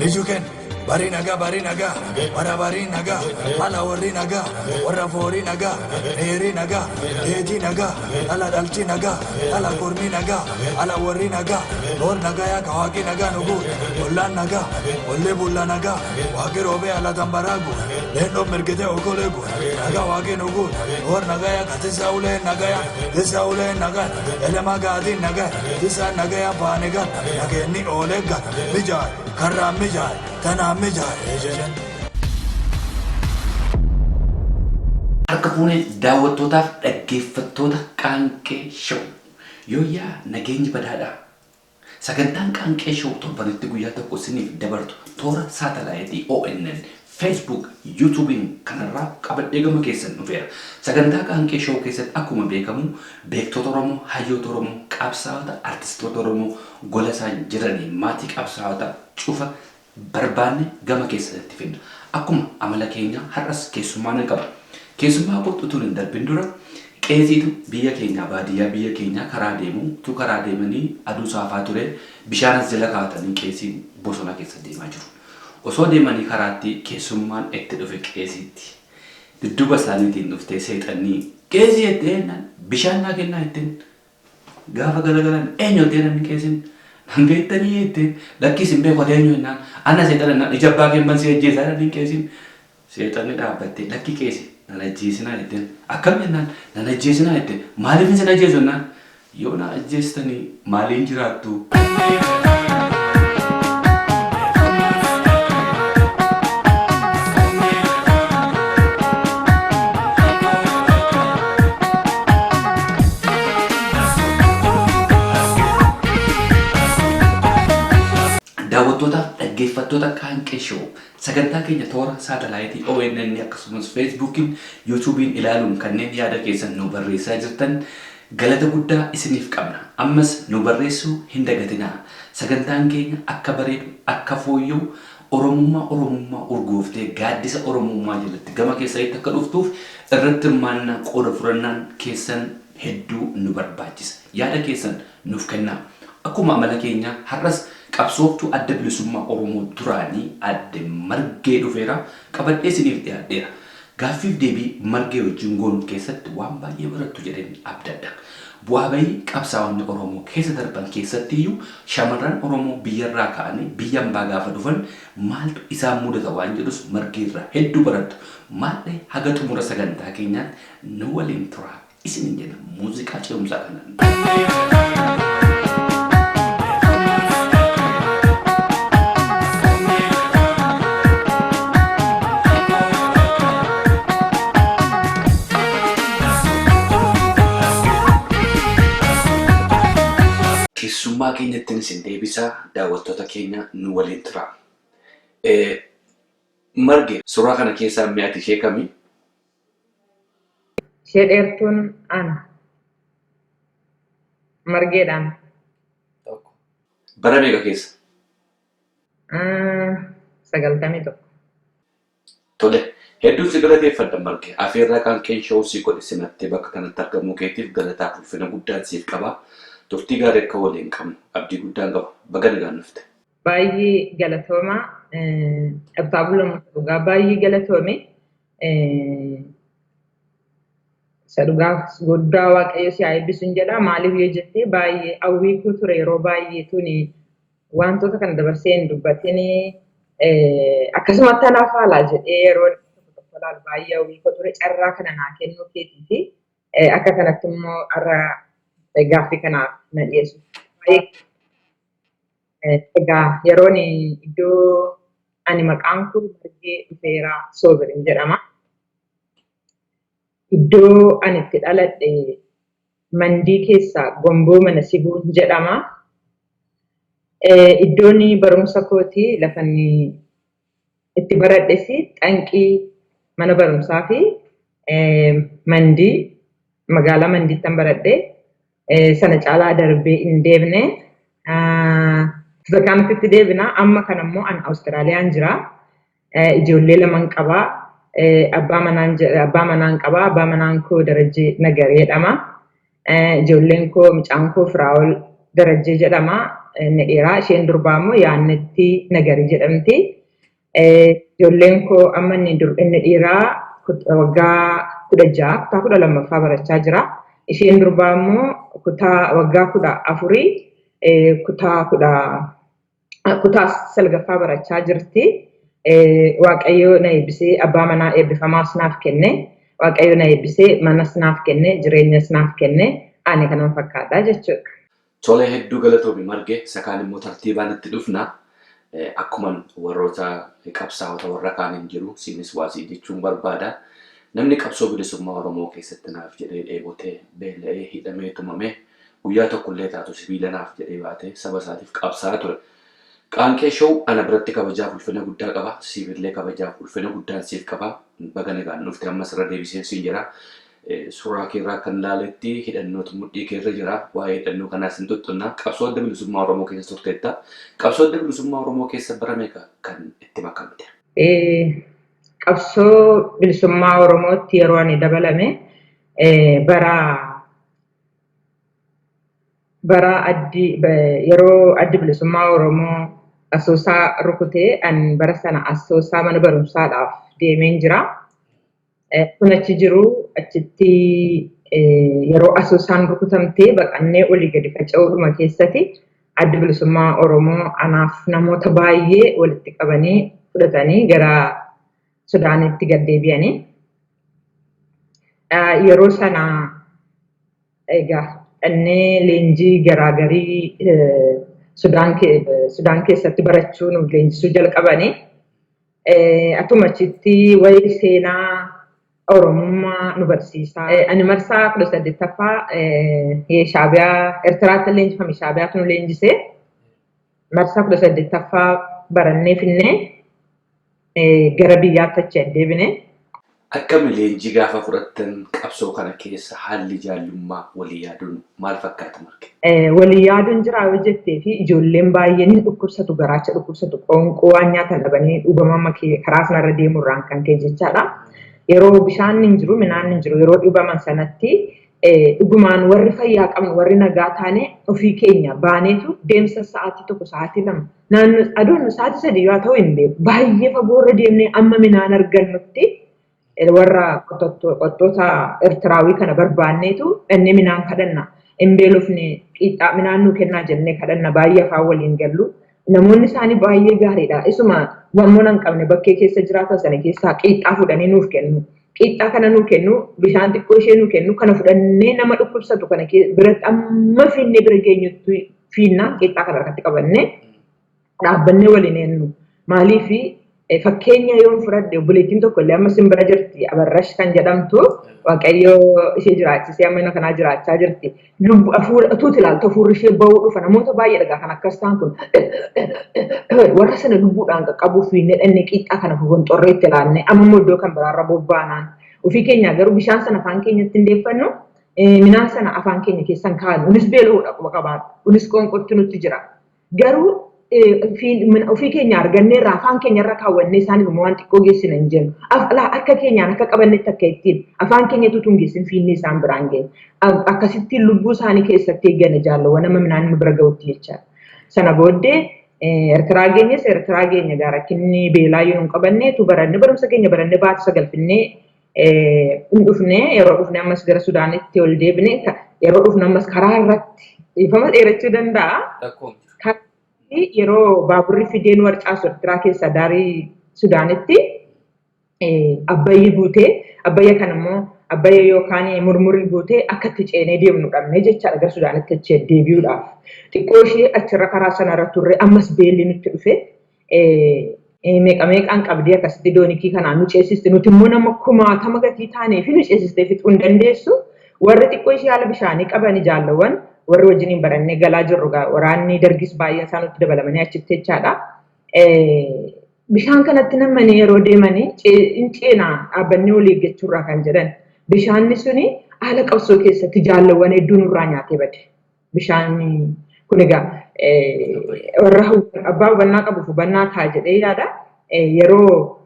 Mijuken, bari nagaa, bari nagaa, bara bari nagaa, ala warri nagaa, warra foorii nagaa, dheerii nagaa, dheetii nagaa, ala dhalchi nagaa, ala kormi nagaa, ala warri nagaa, loon nagaa yaa kawaaqii nagaa nuguut, ollaan nagaa, ollee bulla nagaa, waaqii roobee ala tambaraagu, leendoon mirgitee okoleegu, nagaa waaqii nuguut, war nagaa yaa katisa ulee nagaa yaa, tisa ulee nagaa, elemaa gaatiin nagaa, tisa nagaa yaa paanigaa, nageenni oolee gal, mijaay, karraan mijaay, tanaan mijaay jedhan. Harka fuunee daawwattootaaf dhaggeeffattoota Qaanqee Show. Yooyyaa nageenyi badaadha. Sagantaan Qaanqee Show torbanitti guyyaa tokko isiniif dabartu toora saatalaayitii ONN, Facebook, YouTube'n kanarraa qabadhee gama keessan dhufeera. Sagantaa Qaanqee Show keessatti akkuma beekamu beektota Oromoo, hayyoota Oromoo, qabsaa'ota, artistoota Oromoo gola isaan jiranii maatii qabsaa'ota cufa barbaanne gama keessanitti finna. Akkuma amala keenyaa har'as keessummaa nan qaba. Keessummaa kootti utuun hin darbin dura qeesiitu biyya keenyaa baadiyyaa biyya keenyaa karaa deemu utuu karaa deemanii aduu saafaa ture bishaan as jala kaa'atanii qeesiin bosona keessa deemaa jiru. Osoo deemanii karaatti keessummaan itti dhufe qeesiitti. Dudduuba isaaniitiin dhuftee seexannii qeesii jettee jennaan bishaan naa kennaa jetteen. Gaafa galagalan eenyu jettee namni qeesiin nan beektanii jetteen lakkiis hin beeku ati eenyu jennaan ana seexana jennaan ija abbaa kee man si ajjeesaa jedhaniin qeesiin. Seexanni dhaabbattee lakki qeesi nan ajjeesinaa jetteen akkam jennaan nan ajjeesinaa jetteen maaliif isin ajjeesu jennaan yoo na ajjeestanii maaliin jiraattu? Daawwattootaaf dhaggeeffattoota Qaanqee Show sagantaa keenya toora saatalaayitii ONN akkasumas Feesbuukiin Yuutuubiin ilaaluun kanneen yaada keessan nu barreessaa jirtan galata guddaa isiniif qabna. Ammas nu barreessuu hin dagatinaa. Sagantaan keenya akka bareedu, akka fooyya'u, Oromummaa Oromummaa urgooftee gaaddisa Oromummaa jalatti gama keessanitti akka dhuftuuf irratti hirmaannaa qooda fudhannaan keessan hedduu nu barbaachisa. Yaada keessan nuuf kennaa. Akkuma amala keenyaa har'as qabsooftuu Adda Bilisummaa Oromoo duraanii Aadde Margee Dhufeeraa qabadhee isiniif dhiyaadheera. Gaaffiif deebii Margee wajjin goonu keessatti waan baay'ee barattu jedheen abdadha. Bu'aa bayii qabsaa'onni Oromoo keessa darban keessattiyyuu shamarran Oromoo biyyarraa ka'anii biyya ambaa gaafa dhufan maaltu isaan mudata waan jedhus Margeerraa hedduu barattu. Maadhee haga xumura sagantaa keenyaatti nu waliin turaa isiniin jenna muuziqaa ce'umsaa kanaan. Keessummaa keenyattiin isin deebisaa daawwattoota keenya nu waliin turaa. Marge suuraa kana keessaa mi'aati ishee kami? Ishee dheertuun ana. Margeedhaan. Tokko. Bara meeqa keessa? 91. Tole. Hedduun si galateeffadha Marge. Afeerraa Qaanqeen Show si godhe simattee bakka kanatti argamuu keetiif galataaf ulfina guddaan siif qaba. Turtii gaarii akka waliin qabnu abdii guddaan qaba. Baga nagaan dhufte. Baay'ee galatooma. Dhabtaa Buloo dhugaa baay'ee galatoome. Isa dhugaa guddaa Waaqayyo si haa eebbisu hin jedha. Maaliif yoo jettee baay'ee hawwii koo ture yeroo baay'ee tuni wantoota kana dabarsee hin dubbatin akkasumatti anaaf haala jedhee yeroo tokko tokko ilaalu baay'ee hawwii koo ture carraa kana naa kennuu keetii fi akka kanatti immoo har'a gaaffii kanaaf na dhiyeessu. Egaa yeroon iddoo ani maqaan koo Margee Dhufeeraa Soobirin jedhama. Iddoo ani itti dhaladhe Mandii keessaa Gomboo Mana Sibuu jedhama. Iddoon barumsa kootii lafa inni itti baradhes Xanqii mana barumsaa fi Mandii magaalaa Mandiittan baradhe. Sana caalaa darbee hin deemne. Sadarkaa nuti itti deebina. Amma kana immoo an Awustiraaliyaan jira. Ijoollee laman qaba. Abbaa manaan abbaa manaan qaba. Abbaa manaan koo Darajjee Nagaree jedhama. Ijoolleen koo mucaan koo Firaa'ol Darajjee jedhama. Inni dhiiraa. Isheen durbaa immoo Yaannetti Nagarii jedhamti. Ijoolleen koo amma inni dhiiraa waggaa 16 kutaa 12ffaa barachaa jira. Isheen durbaa immoo kutaa waggaa 14 kutaa 9ffaa barachaa jirti. Waaqayyo na eebbisee abbaa manaa eebbifamaas naaf kenne. Waaqayyo na eebbisee manas naaf kenne, jireenyas naaf kenne. Ani kanuma fakkaadha jechuudha. Tole, hedduu galatoomi Marge, sakaan immoo tartiibaan itti dhufna. Akkuma warroota qabsaa'ota warra kaaniin jiru siinis waasii jechuun barbaada. Namni qabsoo bilisummaa Oromoo keessatti naaf jedhee dheebotee, beela'ee, hidhamee, tumamee, guyyaa tokkollee taatu sibiila naaf jedhee baatee saba isaatiif qabsaa'aa ture. Qaanqee Show ana biratti kabajaaf ulfina guddaa qaba. Siifillee kabajaaf ulfina guddaan siif qaba. Baga nagaan dhufte ammas irra deebiseen siin jira. Suuraa keerraa kan ilaaletti hidhannootu mudhii keerra jira. Waa'ee hidhannoo kanaas hin tuttunna. Qabsoo adda bilisummaa Oromoo keessa turteetta. Qabsoo adda bilisummaa Oromoo keessa bara meeqa kan itti makamte? Qabsoo bilisummaa Oromootti yeroo ani dabalame bara addi yeroo addi bilisummaa Oromoo Asoosaa rukutee an bara sana Asoosaa mana barumsaadhaaf deemeen jira. Kun achi jiru achitti yeroo Asoosaan rukutamtee baqannee olii gadi faca'uudhuma keessatti addi bilisummaa Oromoo anaaf namoota baay'ee walitti qabanii fudhatanii gara Sudaanitti gad deebi'anii. Yeroo sana egaa dhannee leenjii garaagarii Sudaan keessatti barachuu nu leenjisuu jalqabanii. Atuma achitti wayii seenaa Oromummaa nu barsiisaa. Ani marsaa 18ffaa Shaabiyaa Eertiraatti leenjifame, Shaabiyaatu nu leenjisee. Marsaa 18ffaa barannee finnee gara biyyaatti achi deebine. Akkami leenjii gaafa fudhattan qabsoo kana keessa haalli jaallummaa walii yaaduun maal fakkaata, Marge? Walii yaaduun jira yoo jettee fi ijoolleen baay'een hin dhukkubsatu, garaacha dhukkubsatu, qoonqoo waan nyaatan dhabanii dhubamama karaa sanarra deemurraan kan ka'e jechaadha. Yeroo bishaan hin jiru, midhaan hin jiru, yeroo dhubaman sanatti dhugumaan warri fayyaa qabnu, warri nagaa taane ofii keenya baaneetu deemsa sa'aatii 1, sa'aatii 2, naannoo aduun sa'aatii 3 yoo ta'u hin beeku, baay'ee fagoorra deemnee amma midhaan argannutti warra qottoota Eertiraawii kana barbaanneetu dhannee midhaan kadhanna. Hin beelofne, qiixxaa midhaan nuu kennaa jennee kadhanna, baay'ee afaan waliin gallu. Namoonni isaanii baay'ee gaariidha. Isuma waammoon hin qabne bakkee keessa jiraatan sana keessaa qiixxaa fudhanii nuuf kennu. Qiixxaa kana nuu kennu, bishaan xiqqoo ishee nuu kennu, kana fudhannee nama dhukkubsatu kana biratti amma fiinnee bira geenyutti fiinnaa, qiixxaa kana harkatti qabannee dhaabbannee waliin eenyu. Maaliif, fakkeenya yoon fudhadhe, obboleettiin tokko illee amma simbira jirti, Abarrash kan jedhamtu, Waaqayyo ishee jiraachisee amma kanaa jiraachaa jirti. Lubbu hafuura utuuti ilaaltu hafuurri ishee bahuu dhufa. Namoota baay'ee dhagaa kan akkas ta'an kun warra sana lubbuudhaan qaqqabuu fiinnee dhannee qiixxaa kana honxorreetti ilaannee amma immoo iddoo kan biraarra bobbaanaan. Ofii keenya garuu bishaan sana afaan keenyatti hin deeffannu, midhaan sana afaan keenya keessan kaa'annu. Kunis beela'uudha quba qabaadha. Kunis qoonqotti nutti jira. Garuu ofii keenya arganneerra afaan keenya irra kaawwannee isaaniif immoo waan xiqqoo geessina hin jennu. Harka keenyaan akka qabannetti akka ittiin afaan keenya tutuun geessin fiinnee isaan biraan geenye. Akkasittiin lubbuu isaanii keessatti eegganne jaallawwan nama midhaan nu bira gahutti jechaadha. Sana booddee Eertiraa geenyes, Eertiraa geenya gaa rakkinni beelaa yoo hin qabanne tu baranne, barumsa keenya baranne baatu sagal finnee hin dhufne. Yeroo dhufne ammas gara Sudaanitti ol deebine. Yeroo dhufne ammas karaa irratti, dhiifama, dheerachuu danda'a. Yeroo baaburri fidee nu harcaasu Eertiraa keessa daarii Sudaanitti Abbayyi guutee, Abbayya kan immoo Abbayya yookaan murmurii guutee akka itti ceenee deemnu dhabnee jechaadha gara Sudaanitti achi deebi'uudhaaf. Xiqqoo ishee achirra karaa sanarra turre, ammas beelli nutti dhufe. Meeqa meeqaan qabdee akkasitti doonikii kanaan nu ceesisti. Nuti immoo nama kumaatama gatii taanee fi nu ceesistee fixuu hin dandeessu. Warri xiqqoo ishee haala bishaanii qaban jaallawwan warri wajjiniin barannee galaa jirru waraanni dargis baay'een isaa nutti dabalamanii achitti jechaadha. Bishaan kanatti namanii yeroo deemanii hin ceenaa dhaabbannee olii eeggachuurraa kan jedhan. Bishaanni suni haala qabsoo keessatti jaallawwan hedduu nurraa nyaatee bade. Bishaan kun egaa warra abbaa hubannaa qabuuf hubannaa ta'a jedhee yaada. Yeroo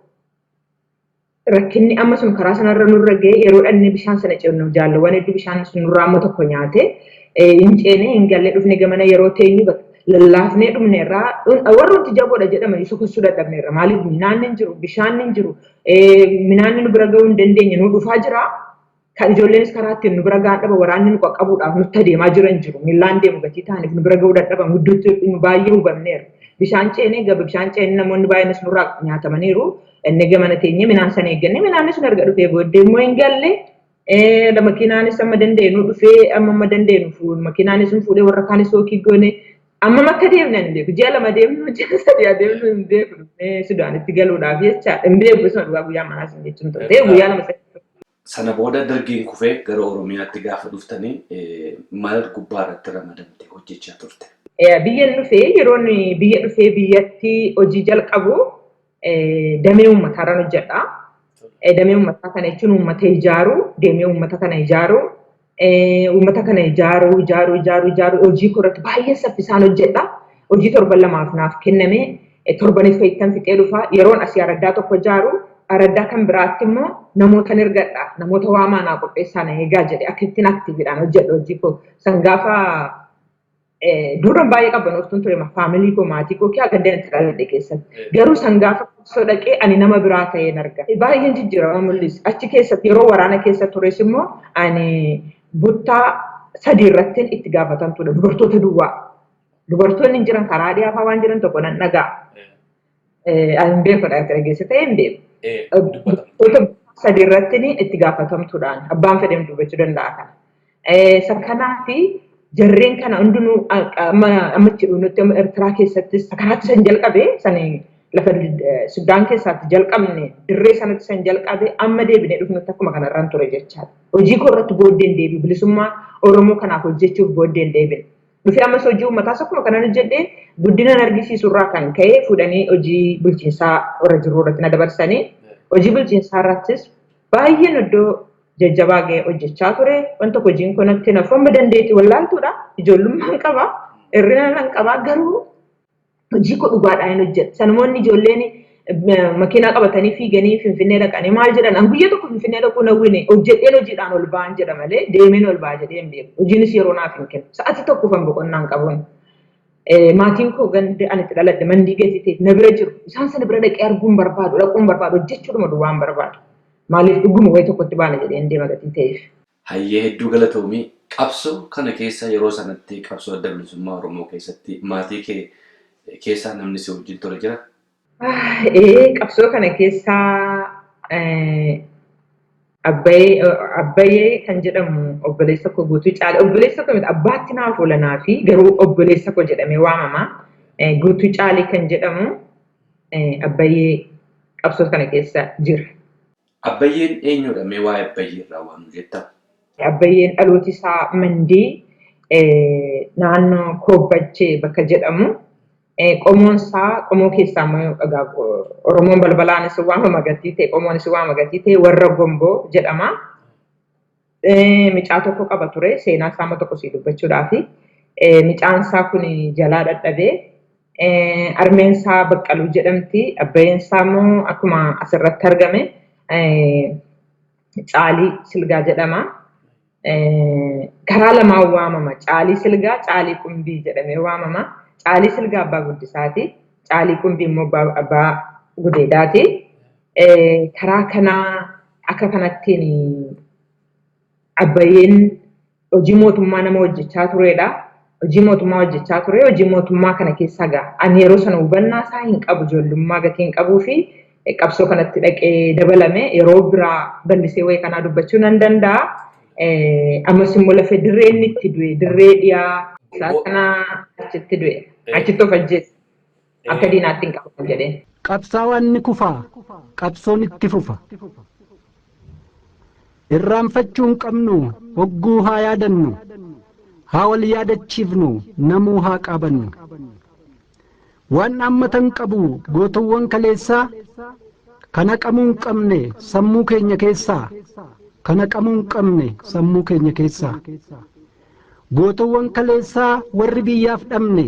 rakkinni amma sun karaa sanarra nurra ga'e, yeroo dhannee bishaan sana ceenu jaallawwan hedduu bishaan sun nurraa amma tokko nyaate hin ceene, hin galle. Dhufne gamana yeroo teenyu Lallaafnee dhumneerraa warri nuti jaboodha jedhaman sukussuu dadhabneerra. Maaliif midhaan hin jiru, bishaan hin jiru, midhaan nu bira gahuu hin dandeenye nu dhufaa jira. Kan ijoolleenis karaa ittiin nu bira gahan dhaba waraanni nu qaqqabuudhaaf nutti adeemaa jiran jiru. Miillaan deemu gatii ta'aniif nu bira gahuu dadhaban gidduutti nu baay'ee hubamneerra. Bishaan ceenee gaba bishaan ceenee namoonni baay'eenis nurraa nyaatamaniiru. Inni gamana teenyee midhaan sana eegganne midhaan sun erga dhufee booddee immoo hin galle. Makiinaanis amma danda'e nu dhufee amma danda'e nu makiinaanis nu fuudhee warra kaanis hookii goone amma akka deemne hin beeku. Ji'a 2 deemnu ji'a 3 adeemnu hin beeku. Sudaanitti galuudhaaf jecha hin beeku isuma dhugaa guyyaa manaas hin jechuun turte guyyaa 2 3. Sana booda dargiin kufee gara Oromiyaatti gaafa dhuftanii maal gubbaa irratti ramadamte hojjechaa turte? Biyya dhufee yeroon biyya dhufee biyyatti hojii jalqabu damee uummataarraan hojjedha. Damee uummataa kana jechuun uummata ijaaruu, deemee uummata kana ijaaruu, uummata kana ijaaruu, ijaaruu, ijaaruu, ijaaruu hojii korratti baay'ee saffisaan hojjedha. Hojii torban 2 naaf kenname torbaniif fayittan fixee dhufa. Yeroon asii araddaa tokko ijaaru, araddaa kan biraatti immoo namoota ergadha. Namoota waamaa naa qopheessaa na eegaa jedhe akka ittiin aktiiviidhaan hojjedha hojii koo. San gaafa duraan baay'ee qabanooftuun ture faamilii koo maatii koo kiyaa gandeen itti dhaladhe keessatti. Garuu san gaafa qabsoo dhaqee ani nama biraa ta'een arga. Baay'een jijjiirama mul'isa. Achi keessatti yeroo waraana keessa tures immoo ani buttaa 3 irratti itti gaafatamtuudha. Dubartoota duwwaa. Dubartoonni hin jiran karaa dhiyaafaa waan jiran tokko nan dhagaa. Ani hin beeku dha dhageesse ta'ee hin beeku. Dubartoota 3 irratti itti gaafatamtuudhaan abbaan fedhe dubbachuu danda'a kana. Sakkanaa fi jarreen kana hundinuu amma itti dhunutti amma Eertiraa keessattis sakkanaatti san jalqabe san lafa Sudaan keessaatti jalqabne dirree sanatti san jalqabe amma deebinee dhufnutti akkuma kanarraan ture jechaadha. Hojii koo irratti booddeen deebi'u bilisummaa Oromoo kanaaf hojjechuuf booddeen deebine. Dhufee ammas hojii uummataas akkuma kanan hojjedhee guddina argisiisu irraa kan ka'e fuudhanii hojii bulchiinsaa warra jiru irratti na dabarsanii hojii bulchiinsaa irrattis baay'een iddoo jajjabaa ga'e hojjechaa ture. Wanta hojiin kun natti nafu amma dandeetti wallaaltuudha. Ijoollummaan qaba, hir'ina nan qaba garuu hojii koo dhugaadhaan hin hojjedha. Sanumoonni ijoolleen makiinaa qabatanii fiiganii Finfinnee dhaqanii maal jedhan an guyyaa tokko Finfinnee dhaquu nawwine hojjedheen hojiidhaan ol ba'an jedha malee deemeen ol ba'a jedhee hin beeku. Hojiinis yeroo naaf hin kennu. Sa'aatii tokkoof boqonnaan qabuun. Maatiin koo ganda ani itti dhaladhe mandii gatii ta'e na bira jiru. Isaan sana bira dhaqee arguun barbaadu, dhaquun barbaadu, hojjechuudhuma duwwaan barbaadu. Maaliif dhuguma wayii tokkotti baana jedheen deema gatii ta'eef. Hayyee hedduu galatoomii qabsoo kana keessa yeroo sanatti qabsoo adda bilisummaa Oromoo keessatti maatii kee keessaa namni si wajjin ture jira? Qabsoo kana keessaa Abbayee kan jedhamu obboleessa koo guutuu caale. Obboleessa koo miti abbaatti naaf oolanaa fi garuu obboleessa koo jedhamee waamama. Guutuu caalee kan jedhamu Abbayee qabsoo kana keessa jira. Abbayyeen eenyudha? Mee waa'ee Abbayyee irraa waan nu jettaa? Abbayyeen dhalooti isaa Mandii naannoo Koobbachee bakka jedhamu. Qomoon isaa qomoo keessaa immoo Oromoon balbalaanis waamama gatii ta'e qomoonis waamama gatii ta'e warra Gomboo jedhama. Micaa tokko qaba ture seenaa isaa amma tokko sii dubbachuudhaafi. Micaan isaa kun jalaa dadhabee armeen isaa Baqqaluu jedhamti. Abbayyeen isaa immoo akkuma asirratti argame Caalii Silgaa jedhama. Karaa lamaan waamama. Caalii Silgaa, Caalii Qumbii jedhamee waamama. Caalii Silgaa abbaa guddisaati. Caalii Qumbii immoo abbaa gudeedaati. Karaa kanaa akka kanattiin Abbayyeen hojii mootummaa nama hojjechaa turedha. Hojii mootummaa hojjechaa ture. Hojii mootummaa kana keessa ga'a. Ani yeroo sana hubannaa isaa hin qabu ijoollummaa gatii hin qabuu fi qabsoo kanatti dhaqee dabalame yeroo biraa bal'isee wayii kanaa dubbachuu nan danda'a. Ammas immoo lafa dirree inni itti du'e dirree dhiyaa isaa kana achitti du'e. Achitti of ajjeese. Akka diinaatti hin qabamu jedhee. Qabsaawaan ni kufaa, qabsoon itti fufa. Irraanfachuu hin qabnu, hogguu haa yaadannu. Haa wal yaadachiifnu, namuu haa qaabannu. Waan dhaammatan qabu gootowwan kaleessaa kan haqamuu hin qabne sammuu keenya keessaa. Kan haqamuu hin qabne sammuu keenya keessaa. Gootowwan kaleessaa warri biyyaaf dhabne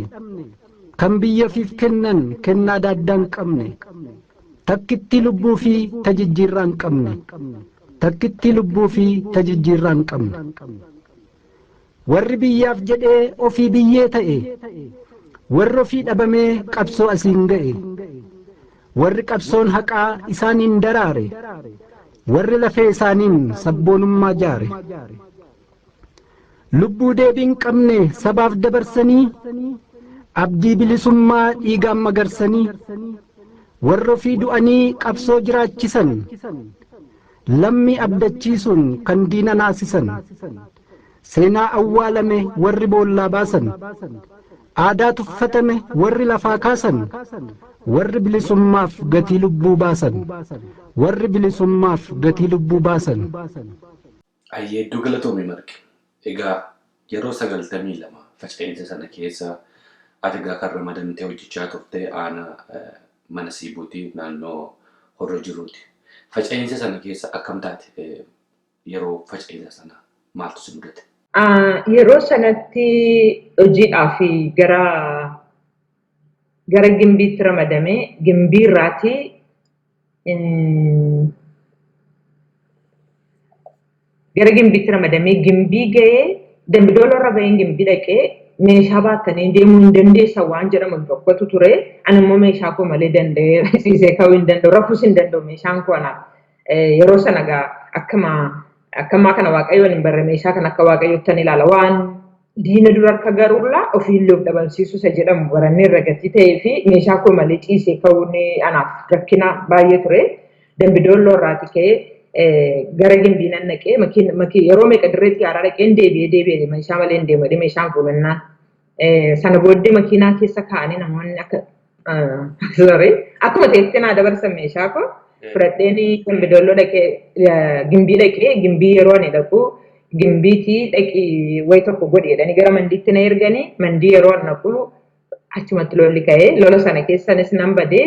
kan biyyafiif kennan kennaa daaddaa hin qabne. Takkittii lubbuu fi tajijjiirraa hin qabne. Takkittii lubbuu fi tajijjiirraa hin qabne. Warri biyyaaf jedhee ofii biyyee ta'e Warri ofii dhabamee qabsoo asiin ga'e. Warri qabsoon haqaa isaaniin daraare. Warri lafee isaaniin sabboonummaa jaare. Lubbuu deebii hin qabne sabaaf dabarsanii, abdii bilisummaa dhiigaan magarsanii, warri ofii du'anii qabsoo jiraachisan, lammii abdachiisuun kan diina naasisan, seenaa awwaalame warri boollaa baasan, aadaa tuffatame warri lafaa kaasan, warri bilisummaaf gatii lubbuu baasan, warri bilisummaaf gatii lubbuu baasan. Ayyee, hedduu galatoomi, Marge. Egaa yeroo 92 faca'insa sana keessa ati egaa kan ramadamtee hojjechaa turte aanaa Mana Siibuuti, naannoo Horro jiruuti. Faca'insa sana keessa akkam taate, yeroo faca'insa sana maaltu si mudate? Yeroo sanatti hojiidhaaf gara Gimbiitti ramadame. Gimbii irraati gara Gimbiitti ramadamee Gimbii ga'ee, Dambidooloo irra baheen Gimbii dhaqee, meeshaa baattanii deemuu hin dandeessan waan jedhamu tokkotu ture. Ani immoo meeshaa koo malee danda'ee ciisee ka'uu hin danda'u, rafuus hin danda'u meeshaan koo anaaf. Yeroo sana egaa akkuma akkamaa kana Waaqayyoon hin barre, meeshaa kana akka Waaqayyoottan ilaala. Waan diina dura akka garuullaa ofiillee of dhabamsiisuu isa jedhamu barannee irra gatii ta'ee fi meeshaa koo malee ciisee ka'uun anaaf rakkina baay'ee ture. Dambidoolloo irraati ka'ee gara Gimbii nan dhaqee, yeroo meeqa dirree xiyyaaraa dhaqeen deebi'ee deebi'ee meeshaa malee hin deemu jedhee meeshaan fuunannaan. Sana booddee makiinaa keessa kaa'anii namoonni akka, sorry, akkuma ta'etti naa dabarsan, meeshaa koo fudhadheen Dambidoolloo dhaqee, Gimbii dhaqee. Gimbii yeroo ani dhaqu, Gimbiitii dhaqii wayi tokko godhi jedhanii gara Mandiitti na erganii. Mandii yeroo ani dhaqu achumatti lolli ka'ee, lola sana keessanis nan badee.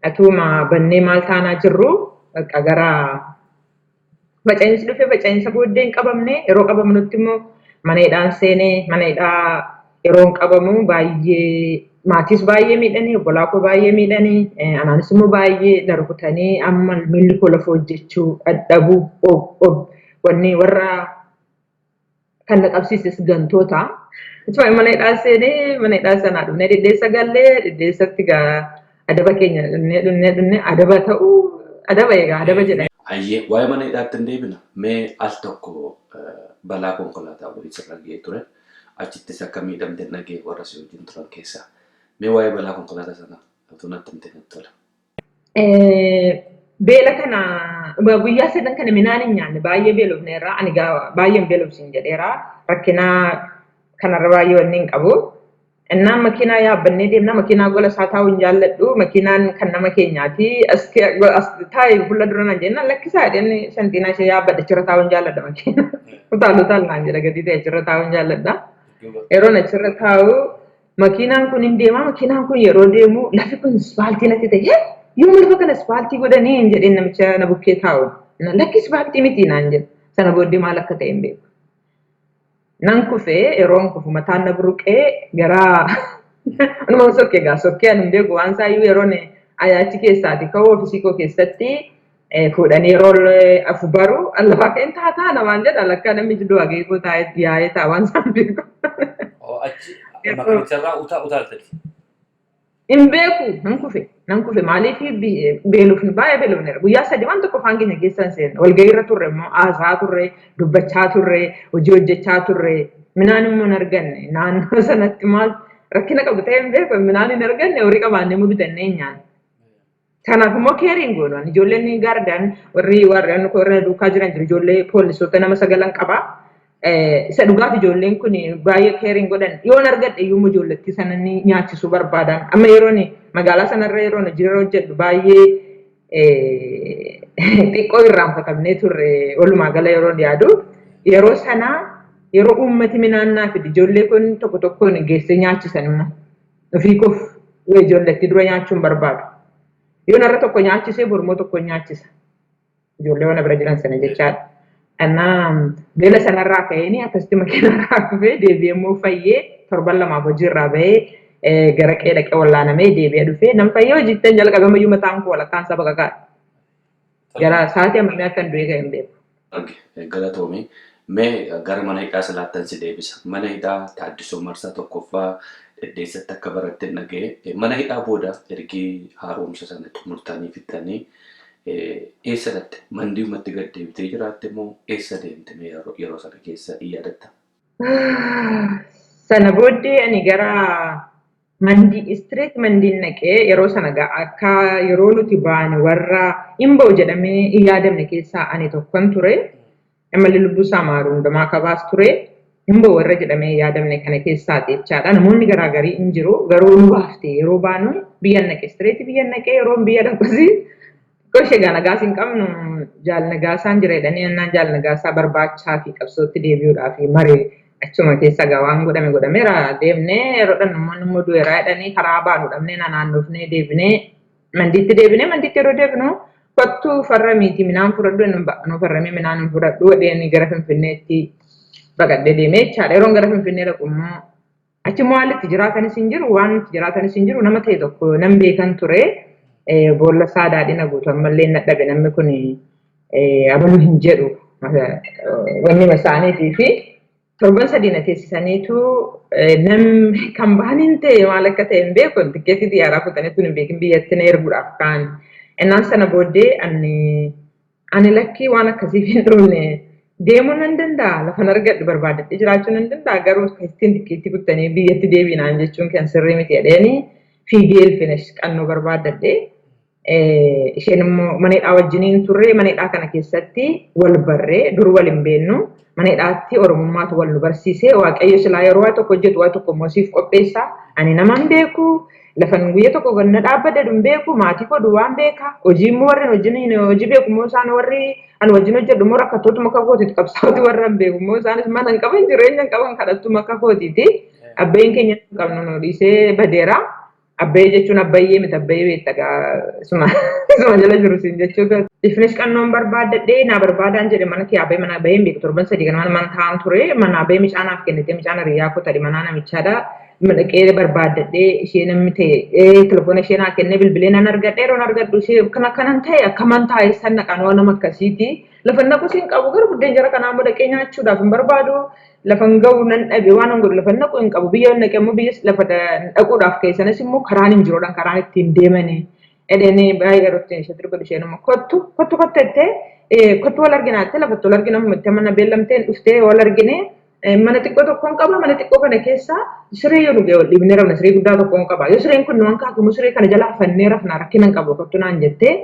Atuuma bannee maal taanaa jirru, bakka gara faca'insi dhufe. Faca'insa booddee hin qabamne. Yeroo qabamnutti immoo mana hidhaan seenee, mana hidhaa yeroo hin qabamu baay'ee maatiis baay'ee miidhanii, obbolaa koo baay'ee miidhanii, anaanis immoo baay'ee na rukutanii, amma miilli koo lafa hojjechuu dadhabuu. Wanni warra kan na qabsiises gantoota. Achuma mana hidhaa seenee, mana hidhaa sanaa dhufnee Dhidheessa gallee, Dhidheessatti gaa adaba keenya dhunnee dhunnee dhunnee, adaba ta'uu, adaba egaa adaba jedhama. Ayyee, waa'ee mana hidhaatti hin deebina. Mee al tokko balaa konkolaataa wayii sirra ga'ee ture. Achittis akka miidhamte dhagee warra si wajjin turan keessaa. Mee waa'ee balaa konkolaataa sanaa utuu natti himtee natti tola. Beela kana guyyaa sadan kana midhaan hin nyaanne, baay'ee beelofneerra. Ani baay'een beelofsin jedheera. Rakkina kanarra baay'ee wanni hin qabu. Innaan makiinaa yaabbannee deemna. Makiinaa gola isaa taa'uu hin jaalladhu. Makiinaan kan nama keenyaati. As taa'e fuula dura naan jenna, lakkisaa jedheen, shantiinaa ishee yaabbadha, achirra taa'uu hin jaalladha makiinaa. Utaalu utaal naan jedha gatii ta'e, achirra taa'uu hin jaalladha. Yeroo achirra taa'u makiinaan kun hin deema. Makiinaan kun yeroo deemu lafi kun ispaaltii natti ta'e. Yoom lafa kana ispaaltii godhanii hin jedheen namicha na bukkee taa'u. Lakki, ispaaltii miti naan jedhe. Sana booddee maal akka ta'e hin beeku. Nan kufee, yeroon kufu mataan na buruqee gara anuma sokkee gaa sokkee, ani hin beeku waan isaayyuu. Yeroon achi keessaati ka'uu ofiisii koo keessatti fuudhanii yeroo afu baru lafaa ka'een taataa namaan jedha, lakkaa namni du'a geekoo taa'ee yaa'ee ta'a, waan isaan beeku. Achi makinicharraa utaaltati. Hin beeku, nan kufe, nan kufe. Maaliif? Beelofne, baay'ee beelofneera. Guyyaa 3 waan tokko afaan keenya keessa hin seenne. Walgahiirra turre immoo haasaa turre, dubbachaa turre, hojii hojjechaa turre. Midhaan immoo hin arganne. Naannoo sanatti maal rakkina qabu ta'e hin beeku. Midhaan hin arganne, horii qabaannee immoo bitannee hin nyaanne. Kanaaf immoo keeriin goonu. Ijoolleen gaardaan warri warri warra duukaa jiran jiru, ijoollee poolisoota nama sagalan qaba. Isa dhugaaf ijoolleen kun baay'ee keeriin godhan. Yoon argadhe iyyuu ijoollettii sana ni nyaachisuu barbaadan. Amma yeroon magaalaa sanarra yeroon hojii hojjedhu baay'ee xiqqoo irraanfatamnee turre walumaa gala yeroon yaadu. Yeroo sanaa yeroo uummati midhaan naa fide, ijoollee kun tokko tokkoon geessee nyaachisan immoo. Ofii koof ijoollettii dura nyaachuun barbaadu. Yoon har'a tokko nyaachisee, bormoo tokko nyaachisa. Ijoollee waan bira jiran sana jechaadha. Annaa beela sanarraa ka'een akkasitti makiinarraa kufee, deebi'ee immoo fayyee, torban 2f hojiirraa bahee gara qe'ee dhaqee wallaanamee deebi'ee dhufee nan fayyee hojiittan jalqabe. Ammayyuu mataan koo walakkaan isaa baqaqaadha. Gara sa'aatii ammamii akkan du'e ka'e hin beeku. Galatoomii. Mee gara mana hidhaa silaattan si deebisa. Mana hidhaa Taaddisoo Marsaa tokkoffaa. Dhedheessatti akka baratte dhaga'e. Mana hidhaa booda ergi haaromsa sana xumurtanii fixxanii eessa dhatte? Mandiumatti gad deebitee jiraatte moo eessa deemte mee yeroo sana keessa in yaadatta? Sana booddee ani gara Mandii istireet Mandiin naqee yeroo sana akka yeroo nuti baane warra hin ba'u jedhamee hin yaadamne keessaa ani tokkon ture. Ammallee lubbuu isaa maaru hundumaa kabaas ture. Hin ba'u warra jedhamee hin yaadamne kana keessaati jechaadha. Namoonni garaagarii hin jiru garuu nu baafte yeroo baanu biyya naqe istireetii biyya naqee yeroo biyya dhaqus xiqqoo ishee gaa nagaas hin qabnu jaal nagaasaan jira jedhanii ennaan jaal nagaasaa barbaachaa fi qabsootti deebi'uudhaaf maree achuma keessa gaa waan godhame godhameera deemnee yeroo dhannu immoo immoo du'eeraa jedhanii karaa baanu dhabnee naannoofnee deebinee Mandiitti deebinee Mandiitti yeroo deebinu kottu farramiiti midhaan fudhadhu nu farramee midhaan hin fudhadhu jedhanii gara Finfinneetti baqadhee deemee jechaadha. Yeroon gara Finfinnee dhaqu immoo achi immoo haalli itti jiraatanis hin jiru waan itti jiraatanis hin jiru nama ta'e tokko nan beekan ture. Boolla isaa daadhina guutu ammallee na dhabe namni kun abaluu hin jedhu wanni isaaniitii fi torban sadii na teessisaniitu nam kan bahan hin ta'e maal akka ta'e hin beeku tikkeetii xiyyaaraa kutaniitu hin beekin biyyatti na erguudhaaf ka'an. Innaan sana booddee ani lakkii waan akkasiif hin dhufne deemuu nan danda'a lafan argadhu barbaadadhee jiraachuu nan danda'a garuu ittiin tikkeetii kuttanii biyyatti deebiinaan jechuun kan sirrii miti jedheeni fiigee Ilfinesh Qannoo barbaadadhee isheen immoo mana hidhaa wajjiniin turre mana hidhaa kana keessatti wal barree dur wal hin beennu mana hidhaatti Oromummaatu wal nu barsiise. Waaqayyo silaa yeroo waa tokko hojjetu waa tokko immoo siif qopheessa. Ani nama hin beeku lafan guyya tokko ganna dhaabbadhe hin beeku maatii koo duwwaan beeka hojii immoo warri wajjin hojii beeku immoo isaan warri ani wajjin hojjedhu immoo rakkattootuma akka kootiiti qabsaa'oti warra hin beeku immoo isaanis mana hin qaban jireenya hin qaban kadhattuma akka kootiiti. Abbeen keenya hin qabnu nu dhiisee badeera. Abbayee jechuun abbayyee miti abbayyee beekta gaa isuma jala jiru siin jechuu galu. Ilfinesh Qannoon barbaaddadhee naa barbaadaan jedhe mana kee abbayee mana abbayee hin beeku torban sadii kana mana taa'an ture mana abbayee micaa naaf kennite micaan hiriyaa koo tadhi manaa namichaadha dhaqee barbaaddadhee ishee namni ta'e telefoona ishee naa kennee bilbilee nan argadhe yeroon argadhu ishee kana kanan ta'e akkaman taa'e san naqaan waan nama akkasiiti lafa naqus hin qabu garuu buddeen jara kanaa immoo dhaqee nyaachuudhaaf hin barbaadu. Lafan ga'u nan dhabe waan an godhu lafan naqu hin qabu biyya naqe immoo biyya lafa dhaquudhaaf ka'e sanas immoo karaan hin jiruudhaan karaan ittiin deemanii edheenii baay'ee yeroo ittiin ishee dubbatu isheen immoo kottu kottu kottu jettee kottu wal arginaa jettee lafatti wal argina itti mana beellamteen dhuftee wal argine mana xiqqoo tokkoon qaba mana xiqqoo kana keessa siree yoo dhuge wal dhiibnee rafna siree guddaa tokkoon qaba yoo sireen kun nu hanqaaqu siree kana jala hafannee rafna rakkina hin qabu kottu naan jettee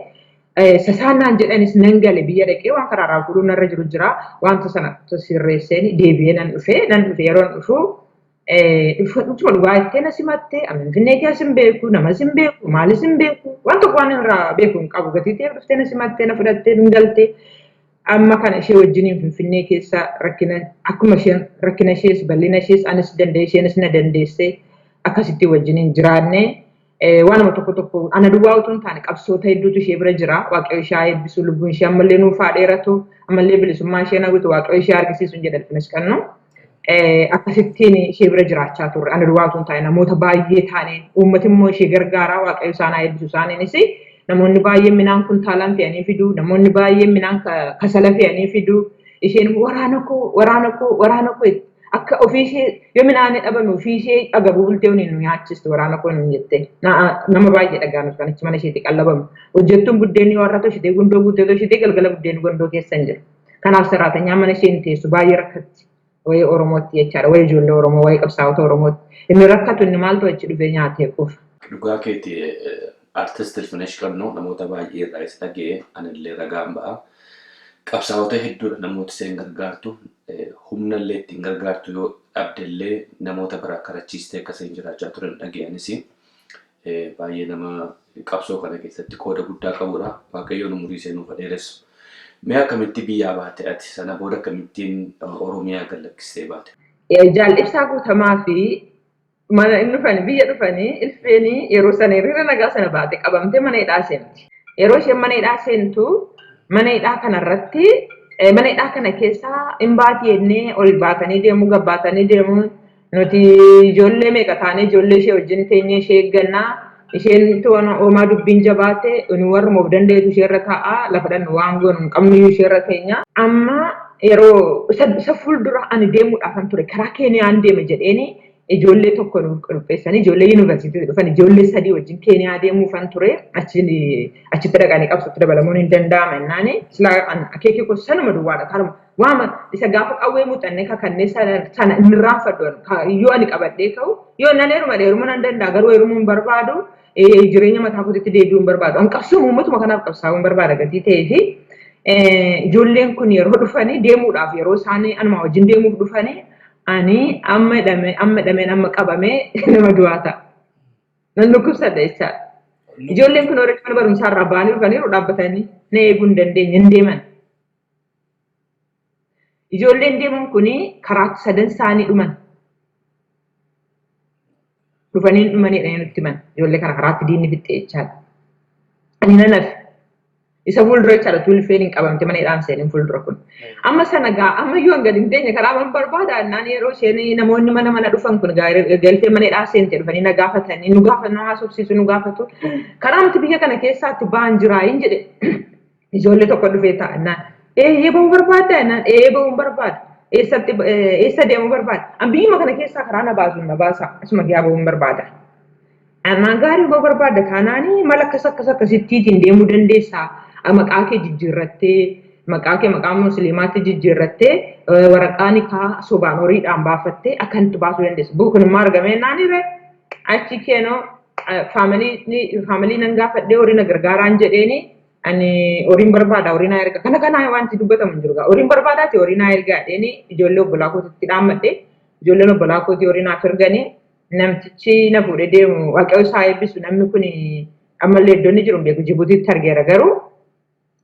Sasaan naan jedhanis nan gale biyya dhaqee waan karaarraa fuudhuun narra jiru jira. Wanta sana sirreesseen deebi'ee nan dhufe nan dhufe yeroon dhufu dhufuma dhugaa jettee na simatte ani Finfinnee keessa hin beeku namas hin beeku maalis hin beeku waan tokko waan irraa beeku hin qabu gatii ta'eef dhuftee na simattee na fudhattee nan galte. Amma kana ishee wajjiniin Finfinnee keessa rakkina akkuma isheen rakkina ishees bal'ina ishees anis danda'e isheenis na dandeesse akkasitti wajjiniin jiraanne. Waanuma tokko tokko ana duwwaa utuu hin taane qabsoota hedduutu ishee bira jira. Waaqayyo ishee haa eebbisu lubbuun ishee ammallee nuuf haa dheeratu ammallee bilisummaa ishee hawwitu Waaqayyo ishee argisiisu hin jedha Ilfinesh Qannoo. Akkasittiin ishee bira jiraachaa turre ana duwwaa utuu hin taane namoota baay'ee taane uummati immoo ishee gargaaraa Waaqayyo isaan haa eebbisu isaaniinis namoonni baay'een midhaan kuntaalaan fe'anii fidu namoonni baay'een midhaan kasala fe'anii fidu isheen waraana koo waraana koo waraana koo akka ofii ishee yoo midhaan dhabame ofii ishee agabuu bultee waliin nu nyaachisti waraana koo nuun jette. Nama baay'ee dhagaa nuti kan achi mana isheetti qallabamu. Hojjettuun buddeenni warra toshitee gundoo guuttee toshitee galgala buddeenni gondoo keessa hin jiru. Kanaaf saraatanyaa mana ishee hin teessu baay'ee rakkatti. Wayii Oromootti jechaadha. Wayii ijoollee Oromoo, wayii qabsaa'ota Oromootti. Inni rakkatu inni maaltu achi dhufee nyaatee quufa. Dhugaa keeti Artist Ilfinesh Qannoo namoota baay'ee irraa isa dhaga'e anillee ragaan ba'a. Qabsaa'ota hedduudha namoota isheen gargaartu humna illee ittiin gargaartu yoo dhabde illee namoota biraa karachiistee akka isheen jiraachaa turan dhaga'anis baay'ee nama qabsoo kana keessatti qooda guddaa qabudha. Waaqayyoon umurii ishee nuuf dheeressu. Mee akkamitti biyyaa baate ati sana booda akkamittiin Oromiyaa gad lakkistee baate? Jaal Ibsaa Guutamaa fi mana inni dhufani biyya dhufanii ilfeenii yeroo sana hiriira nagaa sana baate qabamtee mana hidhaa seenti. Yeroo isheen mana hidhaa seentu mana hidhaa kanarratti mana hidhaa kana keessa hin baati jennee ol baatanii deemuu gabbaatanii deemuu nuti ijoollee meeqa taanee ijoollee ishee wajjin teenyee ishee eeggannaa isheen toona oomaa dubbiin jabaate nu warruma of danda'etu ishee irra taa'aa lafa dhannu waan goonu hin qabnu iyyuu ishee irra teenya. Amma yeroo isa fuuldura ani deemuudhaafan ture karaa Keeniyaan deema jedheeni Ijoollee tokko nuuf qopheessanii, ijoollee yuunivarsiitii dhufan ijoollee 3 wajjin Keeniyaa deemuufan ture. Achitti dhaqanii qabsootti dabalamuun hin danda'ama jennaani. Silaa akeekii koo sanuma duwwaadha. Kanuma waama isa gaafa qawwee muuxannee kakannee sana inni irraanfadhu yoo ani qabadhee ka'u, yoo nan heeruma heerumuu nan danda'a, garuu heerumuu hin barbaadu, jireenya mataa kootiitti deebi'uu hin barbaadu. An qabsoo uummatuma kanaaf qabsaa'uu hin barbaada gatii ta'ee fi ijoolleen kun yeroo dhufanii deemuudhaaf, yeroo isaan anuma wajjin deemuuf dhufanii, ani amma hidhame, amma hidhameen amma qabamee nama du'aa ta'a. Nan dhukkubsadha jechaadha. Ijoolleen kun warri mana barumsaa irraa ba'anii dhufaniiru, dhaabbatanii na eeguu hin dandeenye, hin deeman. Ijoolleen deeman kun karaatti sadan isaanii dhuman. Dhufanii dhumanidha nutti himan. Ijoollee kana karaatti diinni fixxe jechaadha. Ani nan hafe. Isa fuuldura jechaadha, tulfeen hin qabamte mana hidhaan seenin fuuldura kun. Amma sana gaa amma yoo gadi hin teenye karaa man barbaada naan, yeroo isheen namoonni mana mana dhufan kun galtee mana hidhaa seente dhufanii na gaafatanii, nu gaafatu, nu haasofsiisu, nu gaafatu. Karaa nuti biyya kana keessaatti ba'an jiraa hin jedhe. Ijoollee tokko dhufee taa'annaan, "Eeyyee, bahuu barbaadda?" jennaan, "Ee, bahuu barbaada." "Eessatti, eessa deemuu barbaada?" "An biyyuma kana keessaa karaa na baasu na baasa, asuma gaa bahuu barbaada." "Anaan gaarii, bahuu barbaada taanaanii mala akkas akkas akkasittiitiin deemuu dandeessaa. Maqaa kee jijjiirrattee, maqaa kee maqaa musliimaatti jijjiirrattee, waraqaa nikaa sobaan horiidhaan baafattee akkanatti baasuu dandeessa. Bu'u kun immoo argamee naani achi keenoo faamilii nan gaafadhee horii na gargaaraan jedheeni, ani horiin barbaada, horii naa erga, kana kana wanti dubbatamu hin jiru, horiin barbaadaati, horii naa ergaa jedheeni ijoollee obbolaa kootitti dhaammadhe. Ijoolleen obbolaa kootii horii naaf erganii, namtichi na fuudhee deemu, Waaqayyo isaa eebbisu, namni kun ammallee iddoo inni jiru hin beeku, Jibutiitti argeera garuu,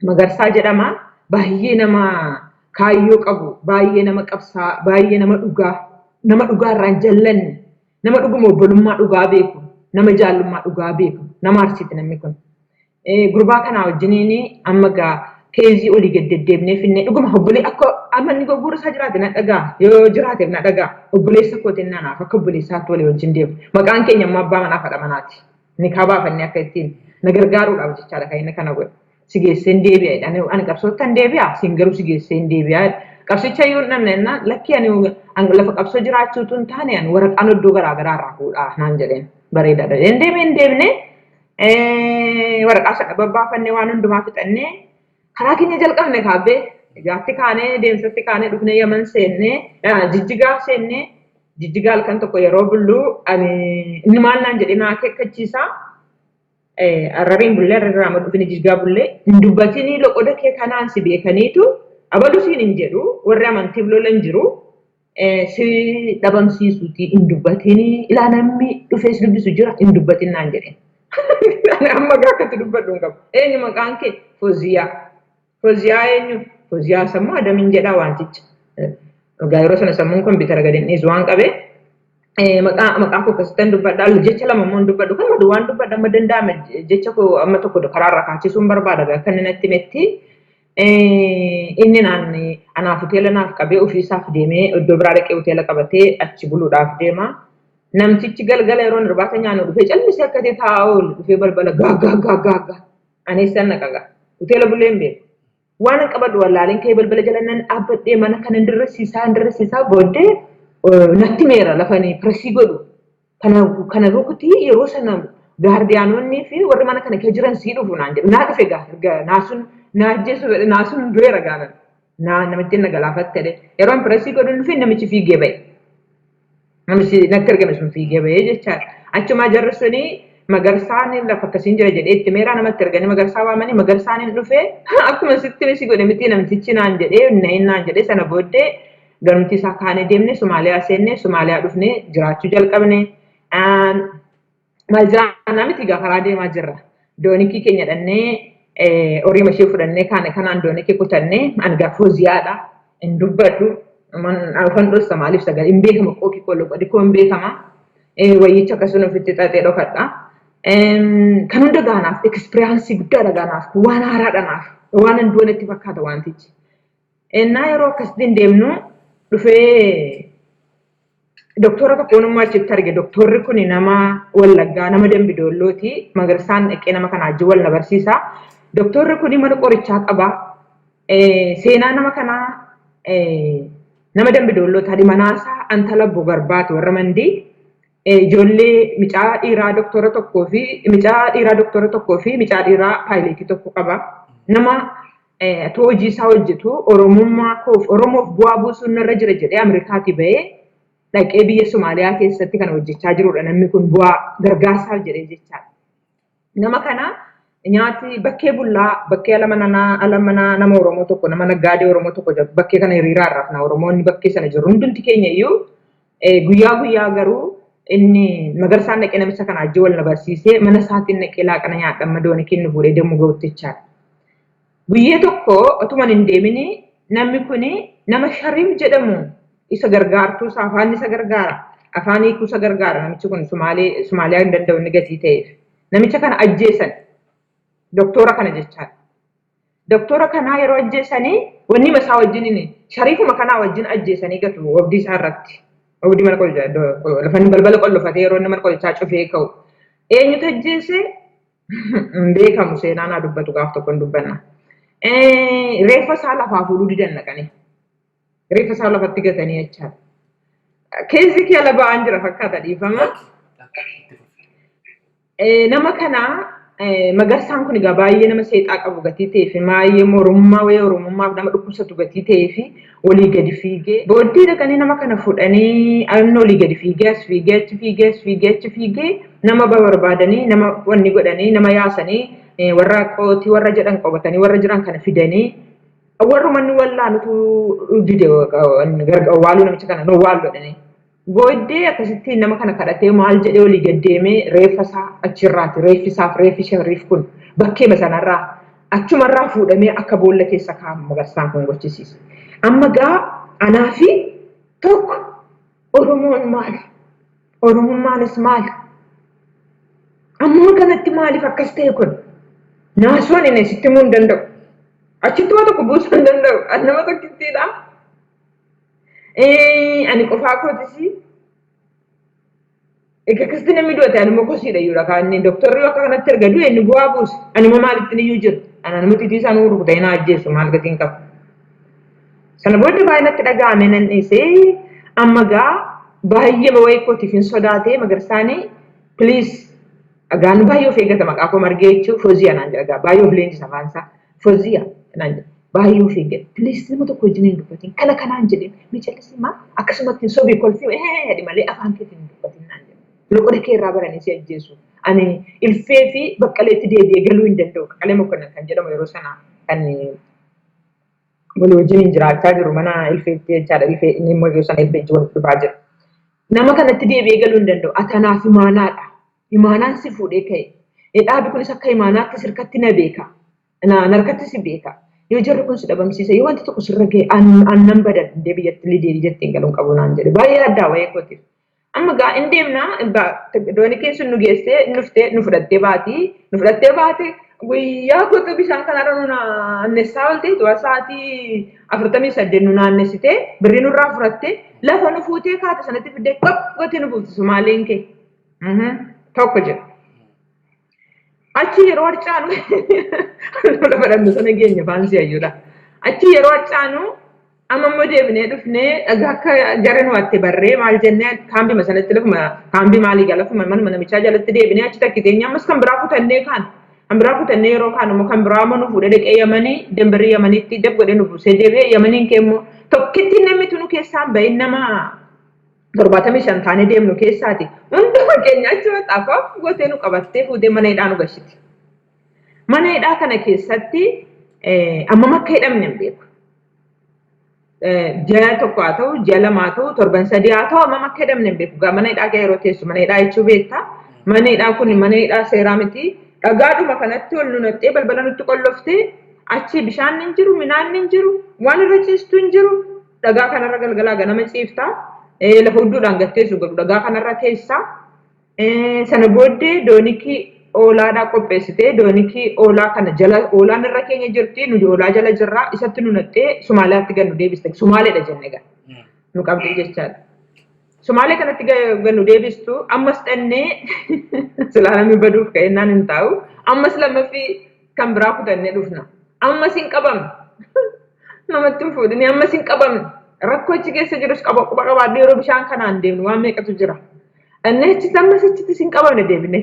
Magarsaa jedhama. Baay'ee nama kaayyoo qabu, baay'ee nama qabsaa, baay'ee nama dhugaa, nama dhugaa irraa hin jallanne, nama dhuguma obbolummaa dhugaa beeku, nama jaallummaa dhugaa beeku, nama Arsiiti namni kun. Gurbaa kanaa wajjiniin amma gaa keezii olii gad deddeebinee finnee, dhuguma obbolee akka amma inni gurguru isaa jiraate na dhagaa, yoo jiraateef na dhagaa, obboleessa kootiin nanaaf akka obboleessaatti walii wajjin deemu. Maqaan keenya immoo abbaa manaa fi haadha manaati. Ni kabaafannee akka ittiin na gargaaruudhaaf jechaadha kan inni kana godhe. Si geesseen deebi'a. Ani qabsoottan deebi'a, siin garuu si geesseen deebi'a. Qabsicha yoo dhanna jennaan, "Lakkii, ani lafa qabsoo jiraachuutu hin taane, ani waraqaan iddoo garaa garaa irraa fuudhaa," naan jedheen. Bareedaadha. Hin deemee hin deemnee waraqaa sana babbaafannee, waan hundumaa fixannee karaa keenya jalqabne kaabbee. Ijaatti kaanee, deemsatti kaanee dhufnee, Yaman seennee, Jijjigaa seennee, Jijjigaa halkan tokko yeroo bullu, ani inni maal naan jedhee naa akeekkachiisa. Arrariin bullee, arrarraa amma dhufne Jijjigaa bullee, "Hin dubbatinii, loqoda kee kanaan si beekaniitu abalu siin hin jedhu, warri amantiif lolan jiru si dhabamsiisuuti, hin dubbatinii, ilaa namni dhufee si dubbisu jira, hin dubbatin," naan jedhe. Amma gaa akkatti dubbadhu hin qabu. "Eenyu maqaan kee?" "Foziyaa." "Foziyaa eenyu?" "Foziyaa sammuu Adamin jedhaa wanticha." Egaa yeroo sana sammuun kompiitara gadi hin dhiisu waan qabee maqaa koo akkasittan dubbadha. Jecha lama immoo hin dubbadhu. Kan waan dubbadha amma danda'ame jecha koo amma tokko karaarraa kaachisuun barbaada akka inni natti himetti. Inni naan anaaf hoteela naaf qabee, ofiisaaf deemee iddoo biraa dhaqee hoteela qabatee achi buluudhaaf deema. Namtichi galgala yeroo irbaata nyaannu dhufee callisee akka ta'e taa'aa oolu, dhufee balbala gaa gaa gaa gaa gaa. Ani eessan naqa gaa? Hoteela bulee hin beeku. Waan hin qabadhu wallaaleen ka'ee balbala jala nan dhaabbadhee, mana kana hin dirrisiisaa, hin dirrisiisaa, booddee natti meera lafanii piresii godhu. Kana rukutii, yeroo sana gaardiyaanonni fi warri mana kana keessa jiran sii dhufu naan jedhu. Naa dhufe gaa, naasuun naa ajjeesu fedhe, naasuun du'eera gaanan. Naa namitti na galaafatte jedhe. Yeroo piresii godhu dhufe, namichi fiigee ba'e. Namichi natti argame sun fiigee ba'ee jechaadha. Achumaa jarri suni Magarsaan lafa akkasiin jira jedhee itti meeraa, namatti erganii Magarsaa waamanii, Magarsaan hin dhufe. "Akkuma sitti si godhe miti namtichi?" naan jedhee, na'in naan jedhee. Sana booddee garumti isaa kaanee deemne, Somaaliyaa seenne, Somaaliyaa dhufnee jiraachuu jalqabne. Maal jiraannaa miti egaa, karaa deemaa jirra. Doonikii keenya dhannee, horii mashee fudhannee kaane kanaan doonikii kutannee, ani gaa Fooziyaadha, hin dubbadhu. Afaan dhossa, maaliif sagalee hin beekama, qooqii koo loqodii koo hin beekama. Wayyicha akkasuma ofitti xaxee dhokadha. Kan hunda gaanaaf experience guddaadha gaanaaf, waan haaraadha naaf, waan hin du'anetti fakkaata wantichi. Ennaa yeroo akkasitti deemnu dhufee doktora tokko onummaa achitti arge. Doktorri kun nama Wallaggaa, nama Dambidoollooti. Magarsaan dhaqee nama kana wajjin wal na barsiisa. Doktorri kun mana qorichaa qaba. Seenaa nama kanaa, nama Dambidoollooti. Haadhi manaasaa Antala Bogarbaati, warra Mandii. Ijoollee micaa dhiiraa doktora tokkoo fi micaa dhiiraa doktora tokkoo fi micaa dhiiraa paayileetii tokko qaba. Nama otoo hojii isaa hojjetu Oromummaa koof Oromoof bu'aa buusuun narra jira jedhee Ameerikaatii bahee dhaqee biyya Somaaliyaa keessatti kan hojjechaa jirudha. Namni kun bu'aa gargaarsaaf jedhee jechaadha. Nama kana nyaati bakkee bullaa bakkee ala manaa nama Oromoo tokko nama naggaadee Oromoo tokko bakkee kana hiriiraa rafna Oromoonni bakkee sana jiru hundumti keenya iyyuu guyyaa guyyaa garuu inni Magarsaan dhaqee namicha kana ajji wal na barsiisee mana isaatiin dhaqee laaqana nyaadha doonii kennu fuudhee deemu ga'utti jechaadha. Guyyee tokko otuman hin deemini namni kuni nama Shariif jedhamu isa gargaartuu isaa afaan isa gargaara. Afaan hiikuu isa gargaara namichi kun Somaaliyaa hin danda'u inni gatii ta'eef. Namicha kana ajjeesan. Doktora kana jechaadha. Doktora kanaa yeroo ajjeesanii wanni masaa wajjin Shariifuma kanaa wajjin ajjeesanii gatu wabdii isaa irratti. Wabdii mana qorichaa lafa inni balbala qollofatee yeroo inni mana qorichaa cufee ka'u. Eenyutu ajjeese? Hin beekamu seenaan haa dubbatu gaaf tokko hin dubbanna. Reeffa isaa lafaa fuudhuu didan naqanii. Reeffa isaa lafatti gatanii jechaadha. Keessi kee ala ba'aan jira fakkaata dhiifama. Nama kana Magarsaan kun egaa baay'ee nama seexaa qabu gatii ta'ee fi baay'ee morummaa wayii Oromummaaf nama dhukkubsatu gatii ta'ee fi olii gadi fiigee booddee dhaqanii nama kana fuudhanii inni olii gadi fiigee as fiigee achi fiigee as fiigee achi fiigee nama barbaadanii nama wanni godhanii nama yaasanii warra qootii warra jedhan qabatanii warra jiran kana fidanii warruma inni wallaanutu dide waaluu namicha kana no waallu jedhanii. Booddee akkasitti nama kana kadhatee maal jedhee olii gad deemee reeffa isaa achirraati reeffi isaaf reeffi Shariif kun bakkeema sanarraa achumarraa fuudhamee akka boolla keessa kaa'amu Magarsaan kun gochisiise. Amma gaa anaa fi tokko Oromoon maali? Oromummaanis maali? Amma kanatti maaliif akkas ta'e kun? Naasuun inni sitti himuu hin danda'u. Achitti waa tokko buusuu hin danda'u. Ani nama tokkittiidha. Ani qofaa kootis egaa akkasitti namni du'ate ani immoo kosiidha iyyuu dhakaa inni doktorri akka kanatti erga du'e inni bu'aa buuse ani immoo maalitti iyyuu jira ana nama tiitii isaan rukutee na ajjeesu maal gatiin qabu. Sana booda baay'ee natti dhaga'ame nan dhiisee amma gaa baay'ee wayii kootiif hin sodaatee Magarsaanii please dhagaan baay'ee of eeggata maqaa koo margee jechuun Foziyaa naan jedha gaa baay'ee of leenjisa afaan isaa Foziyaa naan jedha. Baay'ee of eeggata. Please nama tokko wajjin hin dubbatin. Kana kanaan jedhee micallisi maa akkasumatti hin sobii kolfii jedhi malee afaan keetiin hin dubbatin naan jedhe. Loqoda kee irraa baranii si ajjeesu. Ani ilfee fi baqqaleetti deebi'ee galuu hin danda'u. Baqqalee Mokonnon kan jedhamu yeroo sana kan walii wajjin hin jiraachaa jiru mana ilfeetti jechaadha. Ilfee inni immoo yeroo sana ilfee walitti dhufaa jira. Nama kanatti deebi'ee galuu hin danda'u. Ati anaaf imaanaadha. Imaanaan si fuudhee ka'e. Dhaabi kunis akka imaanaatti sirkatti na beeka. Narkatti si beeka. Yoo jarri kun si dhabamsiise yoo wanti tokko sirra ga'e annan badan indee biyyatti lideerii jetteen galuun qabu naan jedhe. Baay'ee addaa wayii kootiif. Amma gaa hin deemnaa doonii keessi nu geessee nuftee nu fudhattee baati. Nu fudhattee baate guyyaa guutuu bishaan kanarra nu naannessaa oolte tu'a sa'aatii 48 nu naannessitee birrii nurraa fudhattee lafa nu fuutee kaate sanatti fiddee qop gootee nu buufti Sumaaleen kee. Tokko jedha. Achi yeroo harcaanu lafa dhannu sana geenya faansii hayyuudha. Achi yeroo harcaanu amma immoo deebinee dhufnee dhagaa akka jara nu hatte barree maal jennee kaambii sanatti lafuma kaambii maalii gaa lafuma manuma namichaa jalatti deebinee achi takkiteenye ammas kan biraa kutannee kaan kan biraa kutannee yeroo kaan immoo kan biraa immoo nu fuudhee dhaqee Yamanii dambarii Yamaniitti dab godhee nu buusee deebi'ee Yamaniin kee immoo tokkitti namni tunu keessaan bahin nama 75 taanee deemnu keessaati. Hunduma keenya achuma xaafaaf gootee nu qabattee fuutee mana hidhaa nu gashiti. Mana hidhaa kana keessatti ammam akka hidhamne hin beeku. Ji'a tokko haa ta'u, ji'a lama haa ta'u, torban sadii haa ta'u ammam akka hidhamne hin beeku. Mana hidhaa kee yeroo teessu mana hidhaa jechuu beektaa. Mana hidhaa kun mana hidhaa seeraa miti. Dhagaadhuma kanatti ol nu naqxee balbala nutti qolloftee achi bishaan hin jiru, midhaan hin jiru, waan irra ciistu hin jiru. Dhagaa kanarra galgalaa ganama ciiftaa. Lafa hudduudhaan gatteessu godhu dhagaa kanarra teessaa. Sana booddee doonikii oolaadhaa qopheessitee doonikii oolaa kana jala oolaan irra keenya jirti nu oolaa jala jirraa isatti nu naqxee Somaaliyaatti gad nu deebiste. Somaaleedha jenne gaa. Nu qabdee jechaadha. Somaalee kanatti gad nu deebistu ammas dhannee silaa namni baduuf ka'ennaan hin taa'u. Ammas lammaffii kan biraa kutannee dhufna. Ammas hin qabamne. Namatti hin fuudhini ammas hin qabamne. Rakkoo achi keessa jirus qaba quba qabaadhu yeroo bishaan kanaan deemnu waan meeqatu jira. Inni achitti ammas achitti hin qabamne deebine.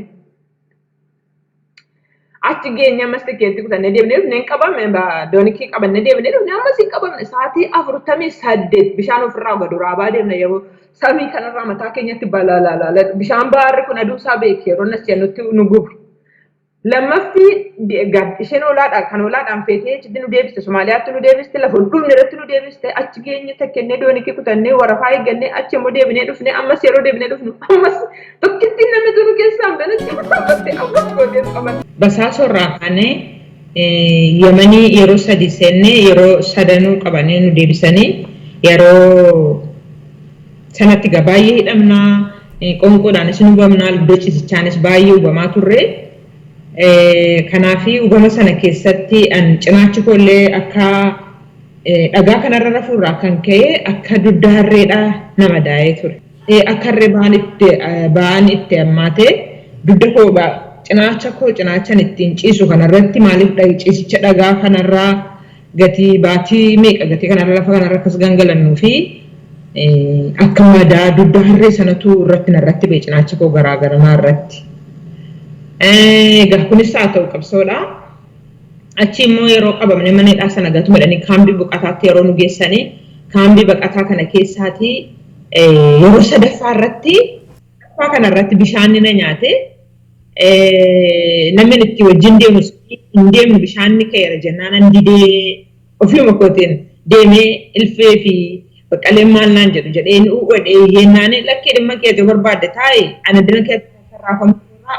Achi geenye ammas tikeettii kutannee deebinee dhufnee hin qabamne, doonikii qabannee deebinee dhufnee ammas hin qabamne. Sa'aatii 48 bishaan ofirraa gad waraabaa deemna, yeroo samii kanarraa mataa keenyatti balalaala bishaan baarri kun aduu isaa beeki yeroo nas jennutti nu gubu. Lammaffii isheen hoolaadhaan kan hoolaadhaan feetee achitti nu deebiste, Somaaliyaatti nu deebiste, lafa hin dhufne irratti nu deebiste. Achi geenye takkennee doonikii kutannee warafaa eeggannee achi immoo deebinee dhufnee, ammas yeroo deebinee dhufnu ammas tokkittiin namni tunu keessaan banatti dhaabbatte ammas gootee qaban. Basaasorraa kaanee Yamanii yeroo sadi seennee yeroo sadanuu qabanii nu deebisanii. Yeroo sanatti egaa baay'ee hidhamnaa, qoonqoodhaanis nu hubamnaa, iddoo ciisichaanis baay'ee hubamaa turre. Kanaaf hubama sana keessatti an cinaachi koollee akka dhagaa kanarra rafuurraa kan ka'e akka dugda harreedhaa nama daa'ee ture. Akka harree ba'aan itti hammaatee dugda koo, cinaacha koo, cinaachan ittiin ciisu kanarratti, maaliif ciisicha dhagaa kanarraa gatii baatii meeqa gatii kanarra lafa kanarra akkas gangalannuu fi akka madaa dugda harree sanatu irratti narratti ba'e, cinaacha koo garaa garanaa irratti. Egaa kunis haa ta'u, qabsoodha. Achi immoo yeroo qabamne mana hidhaa sana gatu madhanii kaambii baqataatti yeroo nu geessanii, kaambii baqataa kana keessaatii yeroo sadaffaa irratti, sadaffaa kana irratti bishaan na nyaate. Namni itti wajjin deemu hin deemnu, bishaan ka'eera jennaan an didee ofiuma kootiin deemee, ilfee fi baqqaleen maal naan jedhu jedhee u'uudhee yennaan, lakkee dhimma keetii barbaadde taa'e, ana dina keetti raafamu,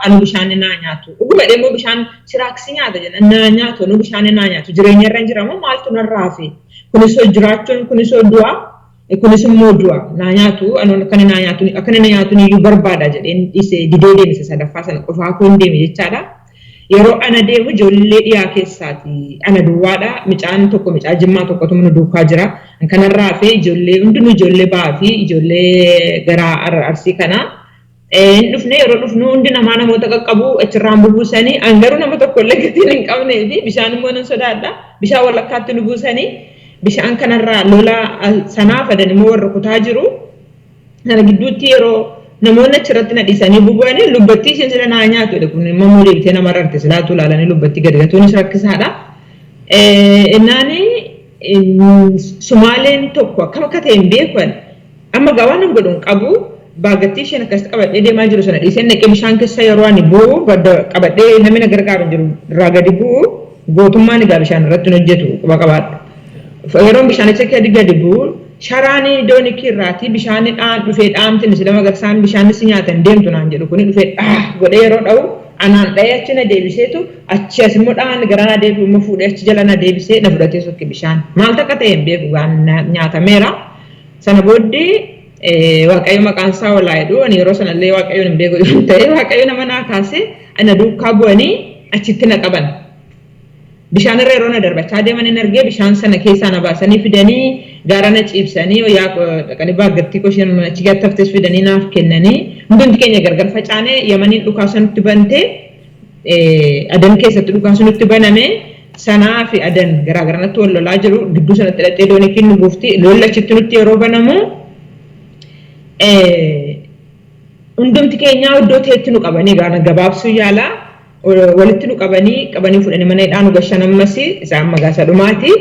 anu bishaan naa nyaatu. Dhuguma immoo bishaan siraaksii nyaata jenna naa nyaatu, anu bishaan naa nyaatu, jireenya irra hin jiramu, maaltu narraa hafe? Kunis jiraachuun, kunis du'a, kunis immoo du'a, naa nyaatu, anu akkana naa nyaatu, akkana na nyaatu iyyuu barbaada jedheen dhiisee didee deemisa. Sadaffaa sana qofaa koo hin deeme jechaadha. Yeroo ana deemu ijoollee dhiyaa keessaati ana duwwaadha. Mucaan tokko, mucaa Jimmaa tokkotu nu duukaa jira. Kanarraa hafee ijoollee hundinuu ijoollee ba'aa fi ijoollee gara Arsii kanaa. Hin dhufne. Yeroo dhufnu hundi namaa namoota qaqqabu achirraan bubuusanii, an garuu nama tokko illee gatiin hin qabnee fi bishaan immoo nan sodaadha. Bishaan walakkaatti nu buusanii, bishaan kanarraa lola sanaa fadan immoo warra kutaa jiru. Sana gidduutti yeroo namoonni achirratti na dhiisanii bubu'anii, lubbattii isheen sila naa nyaatu kun immoo immoo deebitee nama rarte silaatu ilaalanii lubbatti gadi gatuunis rakkisaadha. Innaani Sumaaleen tokko akkam akka ta'e hin beekan. Amma gaa waan hin godhu hin qabu. Baagattii isheen akkasitti qabadhee deemaa jiru sana dhiisee naqee bishaan keessa yeroo ani bu'u, qabadhee namni na gargaaru hin jiru, irraa gadi bu'u, gootummaan egaa bishaan irratti hin hojjetu, quba qabaadha. Yeroon bishaanicha gadi bu'u sharaan doonikii irraatii bishaan dhaan dhufee dhaamtin sila magarsaan bishaan si nyaatan deemtu naan jedhu kuni dhufee dhaa godhee yeroo dha'u anaan dha'ee achi na deebiseetu, achi as immoo dhaan gara na deebi'u immoo fuudhee achi jala na deebisee na fudhatee sokke bishaan. Maal takka ta'e hin beeku, nyaatameera. Sana booddee Waaqayyo maqaan isaa olaa jedhu, ani yeroo sanallee Waaqayyoon hin beeku yoo ta'e, Waaqayyo nama naa kaasee ana duukaa bu'anii achitti na qaban. Bishaan irra yeroo na darbachaa deeman hin argee, bishaan sana keessaa na baasanii fidanii gaara na ciibsanii, yaa dhaqanii baaggattii koo isheen achi gattaftes fidanii naaf kennanii, hundumti keenya gargar facaanee. Yamaniin dhukaasa nutti bantee, Adan keessatti dhukaasa nutti baname. Sanaa fi Adan garaagaranatti wal lolaa jiru. Gidduu sanatti dhaqxee doonikiin nu buufti. Lolli achitti nutti yeroo banamu hundumti keenyaa iddoo ta'etti nu qabanii, gaana gabaabsuu yaalaa, walitti nu qabanii, qabanii fudhanii mana hidhaa nu gashan. Ammas isaan magaasa dhumaati.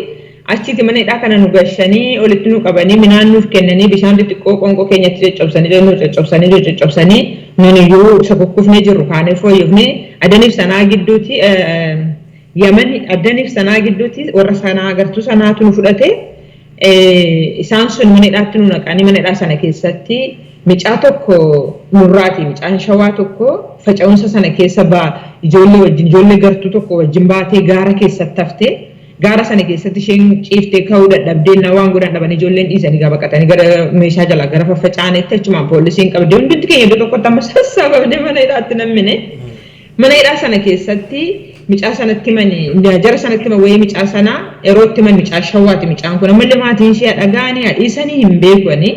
Achitti mana hidhaa kana nu gashanii, walitti nu qabanii, midhaan nuuf kennanii, bishaan xixiqqoo qoonqoo keenyatti coccobsanii nu coccobsanii coccobsanii, nun iyyuu isa kukkufnee jirru kaanee fooyyofnee. Adaniif Sanaa gidduuti, Yaman Adaniif Sanaa gidduutti warra Sanaa gartuu sanaatu nu fudhate. Isaan sun mana hidhaatti nu naqanii, mana hidhaa sana keessatti micaa tokko nurraati, micaan Shawaa tokko faca'umsa sana keessa baa ijoollee wajjin, ijoollee gartuu tokko wajjin baatee gaara keessatti haftee, gaara sana keessatti isheen ciiftee ka'uu dadhabdee na waan godhan dhaban. Ijoolleen dhiisanii gaa baqatanii gara meeshaa jalaa gara faffaca'anitti, achumaan poolisiin qabdee hundumti keenya iddoo tokkotti amma sassaabamnee mana hidhaatti nammine. Mana hidhaa sana keessatti micaa sanatti mani, jara sanatti himan wayii micaa sanaa. Yeroo itti himan, micaa Shawaati micaan kun, ammallee maatiin ishee dhaga'anii dhiisanii hin beekani.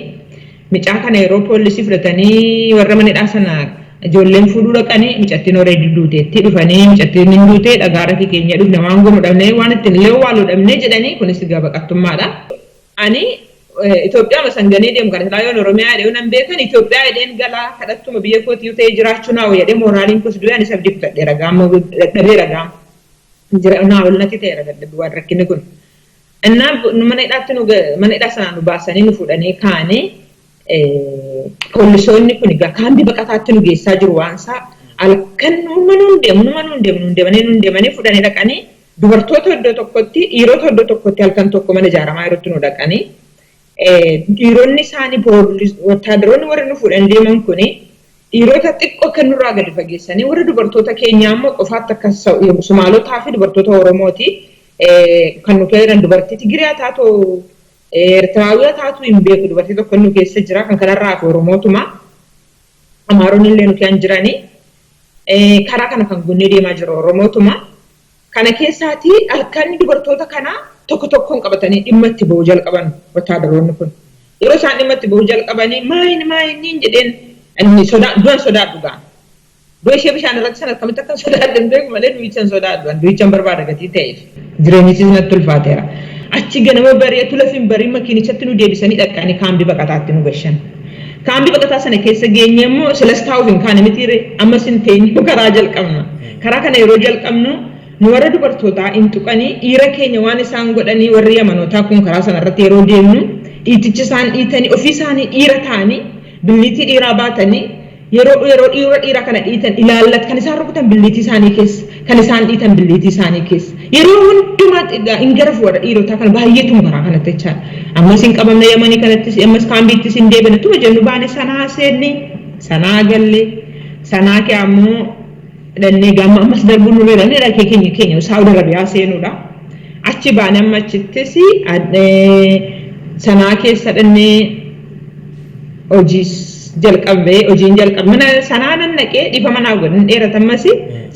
Micaa kana yeroo poolisii fudhatanii warra mana hidhaa sana ijoolleen fuudhuu dhaqanii, micattiin already duuteetti dhufanii, micattiin hin duute, dhagaara keenya dhufne, waan goonu dhabnee, waan ittiin illee waaluu dhabnee jedhanii. Kunis egaa baqattummaadha. Ani Itoophiyaa sanganee deemu kana silaa yoon Oromiyaa jedhee nan beekan Itoophiyaa jedheen galaa kadhattuma biyya kootii ta'ee jiraachuu naa wayya jedhee mooraaliin kos du'ee anis abdii kutadheera gaama dadhabeera gaama. Jira naa ol natti ta'eera dadhabbii waan rakkinni kun. Innaa mana hidhaatti nu mana hidhaa sanaa nu baasanii nu fuudhanii kaanee poolisoonni kun egaa kaambii baqataatti nu geessaa jiru waan isaa halkan numa nuun deemu numa nuun deemu nuun deemanii nuun deemanii fuudhanii dhaqanii dubartoota iddoo tokkotti dhiirota iddoo tokkotti halkan tokko mana ijaaramaa yerootti nu dhaqanii dhiironni isaanii wotaadaroonni warri nu fuudhan deeman kuni dhiirota xiqqoo kan nurraa gadi fageessanii warri dubartoota keenyaa immoo qofaatti akka Sumaalotaa fi dubartoota Oromooti kan nu kennan dubartii Tigiriyaa taatu Eertiraawiyaa taatu hin beeku dubartii tokko nu keessa jira kan kanarraa fi Oromootuma Amaaronni illee nu keessa jiranii karaa kana kan gunnee deemaa jiru Oromootuma. Kana keessaati halkan dubartoota kanaa tokko tokkoon qabatanii dhimma itti ba'uu jalqaban wotaadaroonni kun. Yeroo isaan dhimma itti ba'uu jalqabanii maayin maayin jedheen inni du'an sodaadhu ga'a. Du'a ishee bishaan irratti sana akkamitti akka sodaadhu hin beeku malee du'ichan sodaadhu. Du'ichan barbaada gatii ta'eef. Jireenyichis natti ulfaateera. Achi ganama bari'atu lafi hin bariin makiinichatti nu deebisanii dhaqanii kaambii baqataatti nu gashan. Kaambii baqataa sana keessa geenye immoo silas taa'uuf hin kaane mitiire ammas hin teenyu karaa jalqabna. Karaa kana yeroo jalqabnu nu warra dubartootaa hin tuqanii dhiira keenya waan isaan godhanii warri Yamanootaa kun karaa sana irratti yeroo deemnu dhiitichi isaan dhiitanii ofii isaanii dhiira ta'anii billiitii dhiiraa baatanii yeroo yeroo dhiira dhiira kana dhiitan ilaallat kan isaan rukutan billiitii isaanii keessa kan isaan dhiitan billiitii isaanii keessa yeroo hundumaatti egaa hin garafu warra dhiirotaa kana baay'eetu karaa kanatti jechaadha. Ammas hin qabamne Yamanii kanattis ammas kaambiittis hin deebine tuma jennu baane sanaa seenne sanaa galle sanaa kee ammoo dhannee gama ammas darbuun nurra jedhamee dhaqee keenya keenya Saawud Arabiyaa seenuudha. Achi baane amma achittis sanaa keessa dhannee hojii jalqabee hojiin jalqabe mana sanaa nan naqee dhifa manaa godhan dheeratammas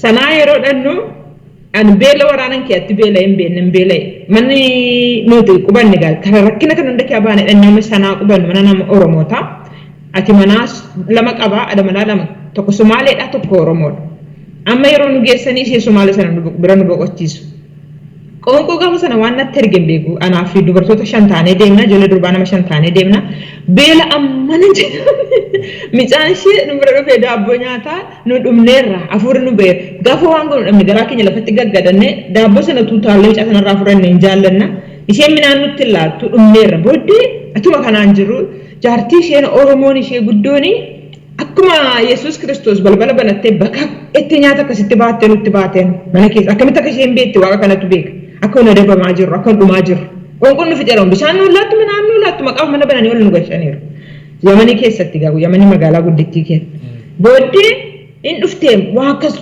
sanaa yeroo dhannu ani beela waraanan keetti beela hin beekne hin beela'e manni nuti qubanne gaa kana rakkina kan hunda kee baane dhannee amma sanaa qubannu mana nama Oromoota. Ati manaa lama qabaa adha manaa lama tokko Sumaaleedha tokko Oromoodha. Amma yeroo nu geessanii ishee Sumaalee sana bira nu boqochiisu. Qoonqoo gaafa sana waan natti erge hin beeku. Anaa fi dubartoota 5 taanee deemna. Ijoollee durbaa nama 5 taanee deemna. Beela ammana jedhame. Micaan ishee nu bira dhufee daabboo nyaataa nu dhumneerra. Hafuurri nu ba'eera. Gaafa waan goonu dhabne garaa keenya lafatti gaggadanne daabboo sana tuutaallee mucaa sanarraa fudhanne hin jaallanna. Isheen midhaan nutti hin laattu dhumneerra. Booddee atuma kanaan jirru jaartii isheen Oromoon ishee guddooni akkuma Yesuus Kiristoos balbala banattee bakka itti nyaata akkasitti baattee nutti baateen mana keessa akkamitti akka isheen beekte waaqa kanatu beeka. Akka nu adabamaa jirru akka nu dhumaa jirru. Qoonqoon nu fixeera bishaan nu laattu midhaan nu laattu maqaaf mana bananii ol nu galchaniiru. Yamanii keessatti gaa Yamanii magaalaa guddittii keessa. Booddee hin dhuftee waan akkas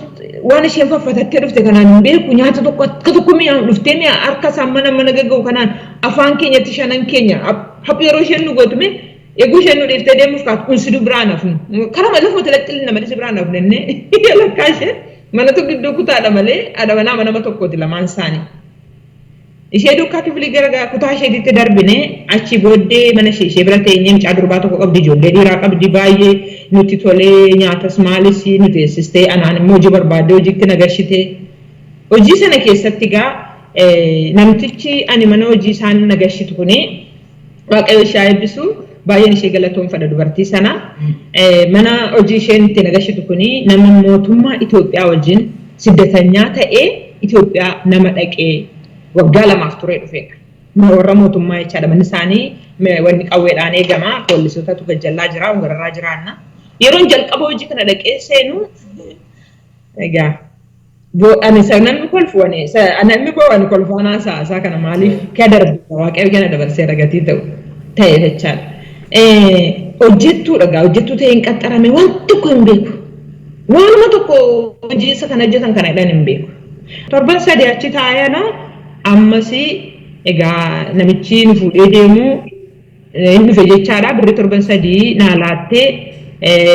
waan isheen faffatattee dhufte kanaan hin beeku nyaata tokko akka tokko mi'a dhuftee mi'a harka isaan mana mana gagga'u kanaan afaan keenyatti shanan keenya haphi yeroo isheen nu gootume eeguu isheen nu dhiiftee deemuuf kaatu kun siduu biraan hafnu. Karama lafuma talaxxilli nama si biraan hafnu innee lakkaa isheen manatu gidduu kutaadha malee haadha manaa nama tokkooti lamaan isaanii. Ishee duukaa kifilii gara kutaa isheetitti darbine achi booddee mana ishee bira teenyee mucaa durbaa tokko qabdi ijoollee dhiiraa qabdi baay'ee nutti tolee nyaatas maalis nu teessistee anaan immoo hojii barbaadde hojiitti na gashite. Hojii sana keessatti gaa namtichi ani mana hojii isaan na gashitu kuni Waaqayyo ishee eebbisu baay'een ishee galatoomfadha dubartii sana. Mana hojii isheen itti na gashitu kuni nama mootummaa Itoophiyaa wajjin siddatanyaa ta'ee Itoophiyaa nama dhaqee waggaa 2 turee dhufeedha. Warra mootummaa jechaadha. Manni isaanii wanni qawweedhaan eegama. Poolisootatu gajjallaa jira, gararraa jiraanna. Yeroon jalqaba hojii kana dhaqee seenu egaa ani namni kolfu ani namni boo'u ani kolfaanaa isaa kana maaliif kee darbe waaqayyo kana dabarsee ragatii ta'u ta'e jechaadha. Hojjettuudha gaa hojjettuu ta'e hin qaxxarame waan tokko hin beeku. Waanuma tokko hojii isa kana hojjetan kana jedhan hin beeku. Torban 3 achi taa'ee ammas egaa namichi nu fuudhee deemu hin dhufe jechaadha. Birri torban 3 naa laattee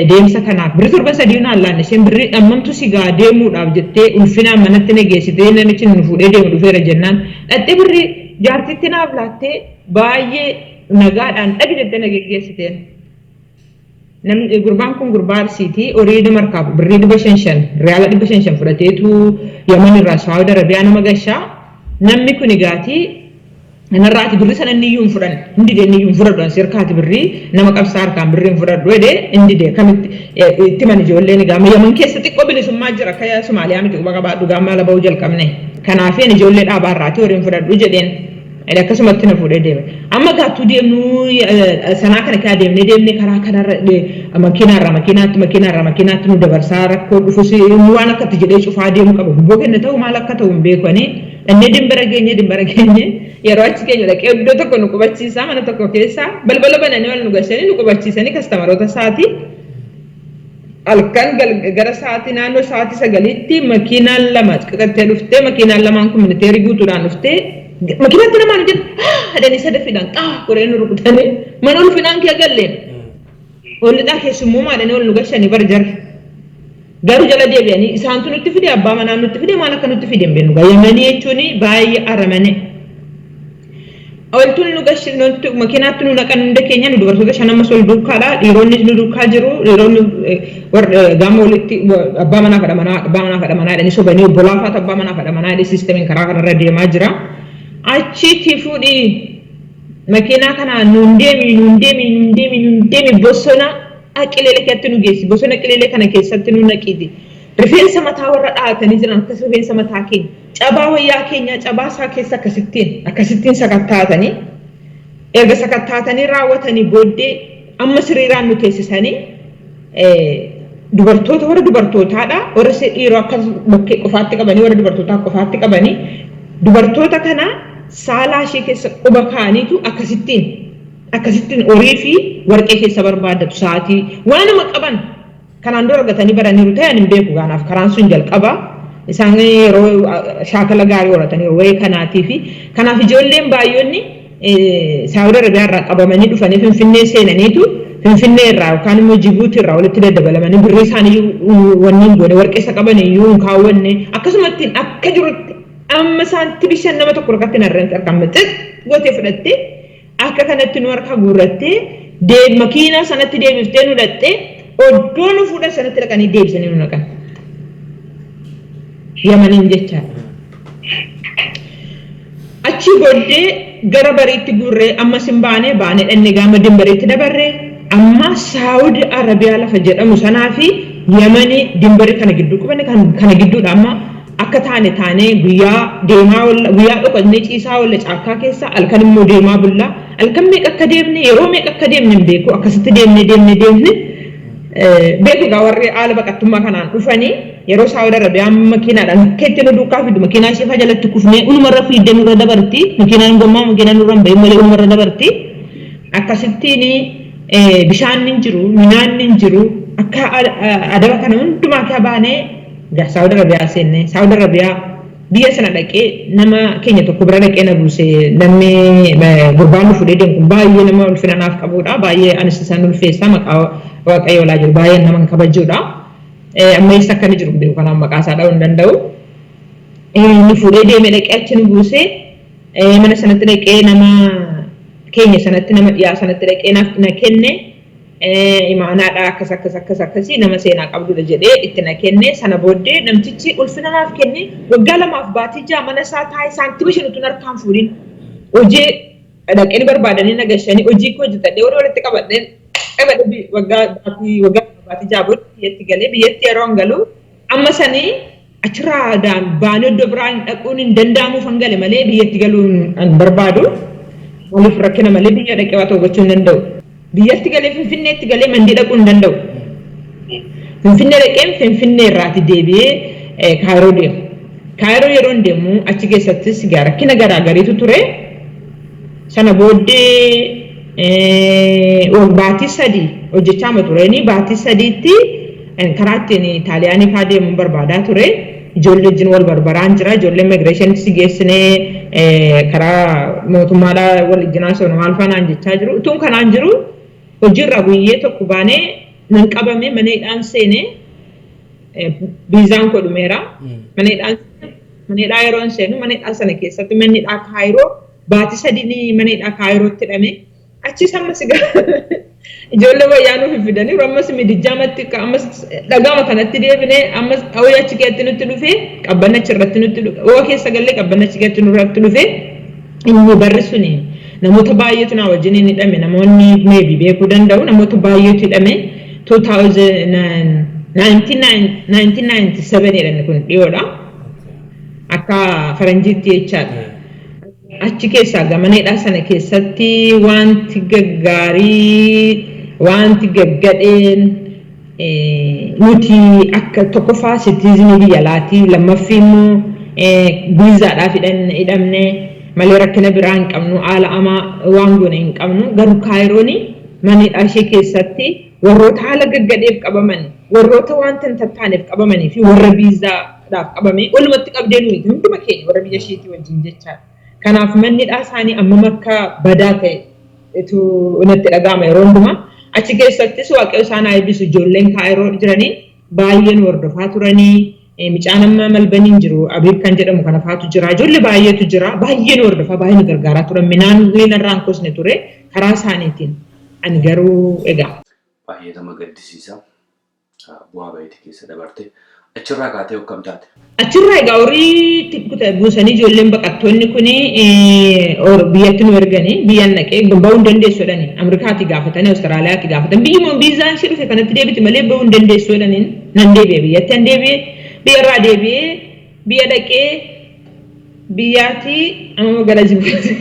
deemsa kanaaf birri torban 3 naa laanne isheen birri ammamtu si gaa deemuudhaaf jettee ulfinaan manatti na geessitee namichi nu fuudhee deemu dhufeera jennaan dhattee birri jaartitti naaf laattee baay'ee nagaadhaan dhaqi jettee na geggeessiteen. Namni gurbaan kun gurbaa Arsiitii horii nama harkaa birrii 500 riyaala 500 fudhateetu Yaman irraa Saawud Arabiyaa nama gashaa. Namni kun egaatii Kanarraati birrii sana inni iyyuu hin fudhanne. Hin dide, inni iyyuu hin fudhadhu, ansi harkaati birrii nama qabsaa harkaan birrii hin fudhadhu jedhee hin dide. Kamitti itti man ijoolleen egaa Yaman keessa xiqqoo bilisummaa jira, akka Somaaliyaa miti, quba qabaadhu gaamma ala ba'uu jalqabne. Kanaaf ijoollee dhaabaarraati horii hin fudhadhu jedheen. Akkasumatti na fuudhee deeme. Amma gaattuu deemnu sanaa kana kaa deemnee deemnee karaa kanarra makiinaarraa makiinaatti, makiinaarraa makiinaatti nu dabarsaa, rakkoo dhufus waan akkatti jedhee cufaa deemu qaba. Gubboo kenna ta'u maal akka ta'u hin beeku ani. Dhannee dimbara geenye, dimbara geenye yeroo achi keenya dhaqee iddoo tokko nu qubachiisaa, mana tokko keessa balbala bananii ol nu gashanii nu qubachiisanii customeroota isaati. Halkan gara sa'aatii naannoo sa'aatii 9tti makiinaan lama qixattee dhuftee, makiinaan lamaan kun militeerii guutuudhaan dhuftee, makiinaatti namaan hojjetu hadhanii sadaffiidhaan qaa godhanii nu rukutanii mana ulfinaan kee galleen. Ollidhaa keessummumaadhaan ol nu gashanii bar jarri. Garuu jala deebi'anii isaantu nutti fide, abbaa manaa nutti fide, maal akka nutti fide hin beeknu. Yamanii jechuun baay'ee aramane. Oltuun nu gashi makiinaatti nu naqan, hunda keenya nu dubartoota shan ammas ol duukaadha. Dhiironnis nu duukaa jiru. Dhiironni warra gama walitti abbaa manaa fadha manaa, abbaa manaa fadha manaa jedhanii sobanii, obbolaa faatu abbaa manaa fadha manaa jedhee systemiin karaa kanarra deemaa jira. Achitti fuudhii makiinaa kana nuun deemi, nuun deemi, nuun deemi, nuun deemi, bosona qileele keessatti nu geessi. Bosona qileele kana keessatti nu naqiiti. Rifeensa mataa warra dhahatanii jiran akkas rifeensa mataa keenya cabaa wayyaa keenya cabaa isaa keessa akkasittiin akkasittiin sakattaatanii, erga sakattaatanii raawwatanii booddee amma siriiraan nu teessisanii, dubartoota warra dubartootaadha, warra dhiiroo akkas bakkee qofaatti qabanii, warra dubartootaa qofaatti qabanii, dubartoota kana saalaa ishee keessa quba kaa'aniitu akkasittiin akkasittiin horii fi warqee keessa barbaadatu, sa'aatii waanuma qaban kanaan dura argatanii baraniiru ta'an hin beeku. Gaanaaf karaan sun jalqaba isaan yeroo shaakala gaarii horataniiru wayii kanaatii fi kanaaf ijoolleen baay'oonni Saawud Arabiyaa irraa qabamanii dhufanii Finfinnee seenaniitu Finfinnee irraa yookaan immoo Jibuutii irraa walitti daddabalamanii birrii isaanii wanni hin goone, warqee isa qaban iyyuu hin kaawwanne, akkasumatti akka jirutti amma isaanitti bishaan nama tokko harkatti hin harreen harkaan mixit gootee fudhattee akka kanatti nu harkaa guurrattee makiinaa sanatti deebiftee nu dhattee oddoo nu fuudhan sanatti dhaqanii deebisanii nu naqan. Yamaniin jechaadha. Achi booddee gara bariitti guurree ammas hin baane, baanee dhannee gaama dimbariitti dabarree, amma Saawudi Arabiyaa lafa jedhamu sanaa fi Yamanii dimbarii kana gidduu qubanne, kana gidduudha. Amma akka taane taanee guyyaa deemaa oolla, guyyaa dhokannee ciisaa oolla caakkaa keessa, halkan immoo deemaa bulla. Halkan meeqa akka deemne, yeroo meeqa akka deemne hin beeku. Akkasitti deemne deemne deemne beeku. Egaa warri haala baqattummaa kanaan dhufanii yeroo Saawud Arabiyaa makiinaadhaan keetti nu duukaa fidu, makiinaa ishee faa jalatti kufnee unumarra fiiddee nurra dabarti. Makiinaan gommaa makiinaa nurra hin bahin malee unumarra dabarti. Akkasittiin bishaan hin jiru, midhaan hin jiru, akka adaba kana hundumaa kaa baanee Saawud Arabiyaa seenne. Saawud Arabiyaa biyya sana dhaqee nama keenya tokko bira dhaqee na buuse. Namni gurbaan nu fuudhee deemu kun baay'ee nama ulfina naaf qabudha. Baay'ee anis isaan ulfeessa, maqaa Waaqayyo olaa jiru baay'ee nama kabajuudha. Amma eessa akka inni jiru beeku, kanaaf maqaa isaa dha'uu hin danda'u. Inni fuudhee deemee dhaqee achi nu buuse. Mana sanatti dhaqee nama keenya sanatti, nama dhiyaa sanatti dhaqee na kenne. Imaanaadha, akkas akkas akkas akkasii nama seenaa qabdudha jedhee itti na kenne. Sana booddee namtichi ulfina naaf kenne. Waggaa 2 fi baatii 6 mana isaa taa'ee saantima shan utuun harkaan fuudhin hojii dhaqee barbaadanii nagashanii, hojii koo hojjetadhee horii walitti qabadheen qabadhe. Waggaa 2 fi baatii 6 booda biyyatti galee, biyyatti yeroo hin galu amma sanii achirraa baanee iddoo biraa hin dhaquun hin danda'amuuf hin gale malee biyyatti galuu hin barbaadu. Maaliif rakkina malee biyya dhaqee waa ta'u gochuu hin danda'u. Biyyatti galee Finfinneetti galee Mandii dhaquu hin danda'u. Finfinnee dhaqeen Finfinnee irraati deebi'ee Kaayiroo deemu. Kaayiroo yeroo hin deemu achi keessattis rakkina garaa gariitu ture. Sana booddee baatii 3 hojjechaa tureeni, baatii 3tti karaa ittiin Xaaliyaanii faa deemuun barbaadaa ture. Ijoollee wajjin wal barbaraan jira. Ijoollee immigrationitti si geessinee karaa mootummaadhaa wal wajjin haasofna maal faa naan jechaa jiru. Utuun kanaan jiru hojiirraa guyyee tokko baanee nan qabame, mana hidhaan seenee, viizaan koo dhumeera. Mana hidhaan, mana hidhaa yeroo seenu, mana hidhaa sana keessatti, manni hidhaa Kaayiroo baatii 3 mana hidhaa Kaayirootti hidhame. Achis ammas ijoollee wayyaa nuuf fidanii, ammas midijjaamatti, ammas dhagaama kanatti deebinee, ammas dhawee achi keessatti nutti dhufee, qabbanna achi irratti nutti dhufe, oo'a keessa gallee qabbanna achi keessatti nurratti dhufe. Inni barri suni namoota baay'eetu na wajjin hin hidhame, namoonni maybe beekuu danda'u, namoota baay'eetu hidhame. 1997 jedhani, kun dhiyoodha. Akka faranjiitti jechaadha. Achi keessaa gamaneedha sana keessatti wanti gaggaarii, wanti gaggadheen, nuti akka tokkoffaa citizen biyya alaatii, lammaffii immoo viizaadhaaf hidhamne malee rakkina biraa hin qabnu, haala amaa waan goone hin qabnu. Garuu Kaayirooni manidhaa ishee keessatti warroota haala gaggadheef qabaman, warroota wanta hin tattaaneef qabamanii fi warra viizaadhaaf qabame walumatti qabdee nuyi hunduma keenya warra biyya isheetii wajjin jechaadha. Kanaaf mannidhaa isaanii ammam akka badaa ta'e itu natti dhaga'ama yeroo hundumaa. Achi keessattis Waaqayyo isaan haa eebbisu, ijoolleen Kaayiroo jiranii baay'een hordofaa turanii. Mucaan amma Malbaniin jiru Abiib kan jedhamu kana faatu jira. Ijoollee baay'eetu jira. Baay'een hordofaa, baay'ee nu gargaaraa turan. Minaan narraan kosne ture karaa isaaniitiin. Ani garuu egaa. Baay'ee nama gaddisiisa. Bu'aa baay'ee keessa dabarte. Achirraa kaatee akkam taate? Achirraa egaa horii buusanii ijoolleen baqattoonni kuni biyyatti nu erganii, biyyan naqee bahuu hin dandeessu jedhanii. Ameerikaatti gaafatanii, Awustiraaliyaatti gaafatan, biyyuma viizaan ishee dhufe kanatti deebiti malee bahuu hin dandeessu jedhaniin. Nan deebi'e biyyatti, nan deebi'e, biyyarraa deebi'ee biyya dhaqee, biyyaatti amma gara Jibuuti.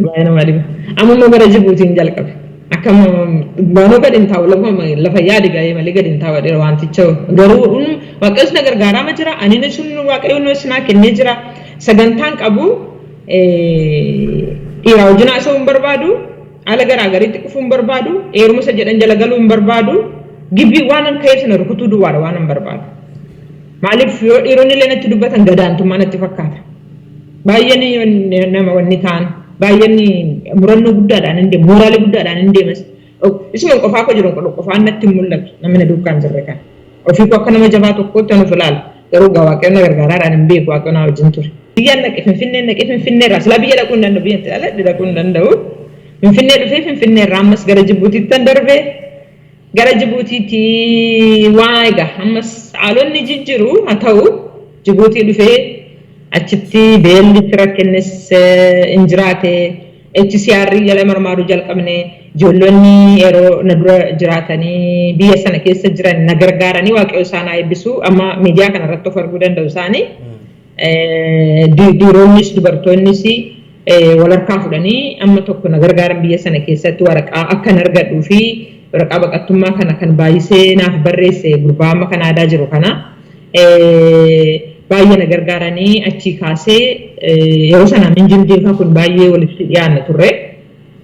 Baay'ee nama dhiba. Amma gara Jibuutiin jalqabe. Akka baanoo gadi hin taa'u, lafa yaadi ga'ee malee gadi hin taa'u dheera wanticha. Garuu Waaqayyoos na gargaaraama jira. Ani sun Waaqayyoon sinaa kennee jira. Sagantaan qabu, dhiiraa wajjin haasa'uu hin barbaadu. Haala garaa gariitti dhufuu hin barbaadu. Heeruma isa jedhan jala galuu hin barbaadu. Gibbii waan an ka'eef sana rukutuu duwwaadha waan an barbaadu. Maaliif, yoo dhiironni illee natti dubbatan gadaantummaa natti fakkaata. Baay'een nama wanni ta'an, baay'een murannoo guddaadhaan hin deemu, mooraalee guddaadhaan hin deemas. Isuma qofaa koo jiru qofaan natti hin mul'atu namni na duukaa hin jirre kana. Ofii koo akka nama jabaa tokkootti an of ilaala. Garuu gaa Waaqayyoon na gargaaraadhaan hin beeku, Waaqayyoon na wajjin ture. Biyyaan dhaqe, Finfinneen dhaqee, Finfinneerraa silaa biyya dhaquu hin danda'u, biyya itti dhaladhe dhaquu hin danda'u. Finfinnee dhufee, Finfinneerraa ammas gara Jibuutiitti darbee, gara Jibuutiitti waa egaa ammas haalonni jijjiru haa ta'u, Jibuutii dhufee achitti beelli rakkinnis hin jiraate. HCR jala marmaaruu jalqabne. Ijoollonni yeroo na dura jiraatanii biyya sana keessa jiran na gargaaranii, Waaqayyo isaan haa eebbisu, amma miidiyaa kana irratti of arguu danda'u isaanii. Dhiironnis dubartoonnis wal harkaa fudhanii amma tokko na gargaaran biyya sana keessatti waraqaa akkan argadhuu fi waraqaa baqattummaa kana kan baay'isee naaf barreesse gurbaa amma Kanaadaa jiru kana. Baay'ee na gargaaranii. Achii kaasee yeroo sana Amin Jundiin kun baay'ee walitti dhiyaanna turre,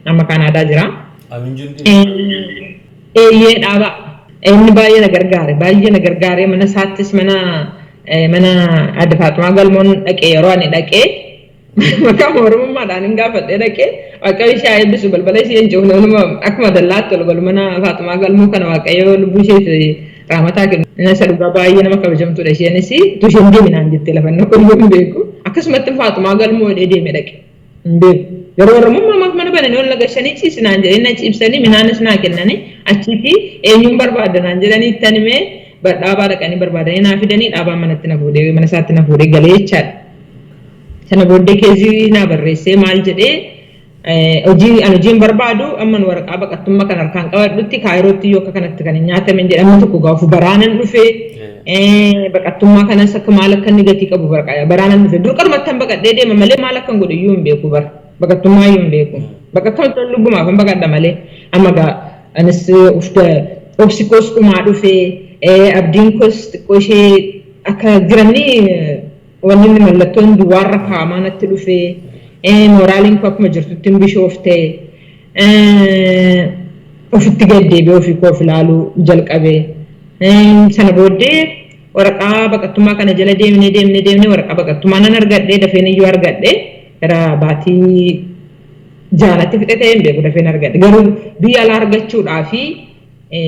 amma Kanaadaa jira. Amin Jundii. Eeyyee, dhaaba. Inni baay'ee na gargaare, baay'ee na gargaare. Mana isaattis, mana Adda Faaxumaa Galmoon dhaqee, yeroo ani dhaqee maqaa Oromummaadhaan hin gaafadhee dhaqee, Waaqayyo ishee haa eebbisu, balbala ishee hin cufne, walumaa akkuma dallaatti ol galu mana Faaxumaa Galmoo kana. Waaqayyo lubbuu isheef raamataa kennu. Isa dhugaa baay'ee nama kabajamtuudha isheenis. Utuu isheen deemi naan jettee lafa inni qoyyoo hin beeku. Akkasumatti Faaxumaa Galmoo jedhee deeme dhaqe hin beeku. Garuu Oromummaa maaf mana bananii ol nagashanii ciisi naan jedhanii na ciibsanii, minaanis naa kennanii, achiitii eenyuun barbaadda naan jedhanii ittan himee, dhaabaa dhaqanii barbaadanii naa fidanii, dhaabaan manatti na fuudhee, mana isaatti na fuudhee galee jechaadha. Sana booddee case naa barreessee maal jedhee, hojii ani hojiin barbaadu amman waraqaa baqattummaa kan harkaan qabadhutti Kaayirootti yoo akka kanatti kan hin nyaatamin jedhe. Amma tokko gaafa baraanan dhufee baqattummaa kanas akka maal akka inni gatii qabu baraanan dhufe. Dur qarumatti han baqadhee deema malee maal akkan godhu iyyuu hin beeku, bara baqattummaa iyyuu hin beeku. Baqattummaa lubbumaaf han baqadha malee. Amma gaa anis obsi koos dhumaa dhufee, abdiin koos xiqqoo ishee akka jiranni wanni inni mallattoon duwwaarra kaa'amaa natti dhufee, mooraaliin koo akkuma jirtutti hin bishoofte, ofitti gad deebi'ee ofii koo of ilaaluu jalqabe. Sana booddee waraqaa baqattummaa kana jala deemnee deemnee deemnee waraqaa baqattummaa nan argadhe. Dafeen iyyuu argadhe, gara baatii jaanatti fixe ta'ee hin beeku, dafeen argadhe. Garuu biyya alaa argachuudhaa fi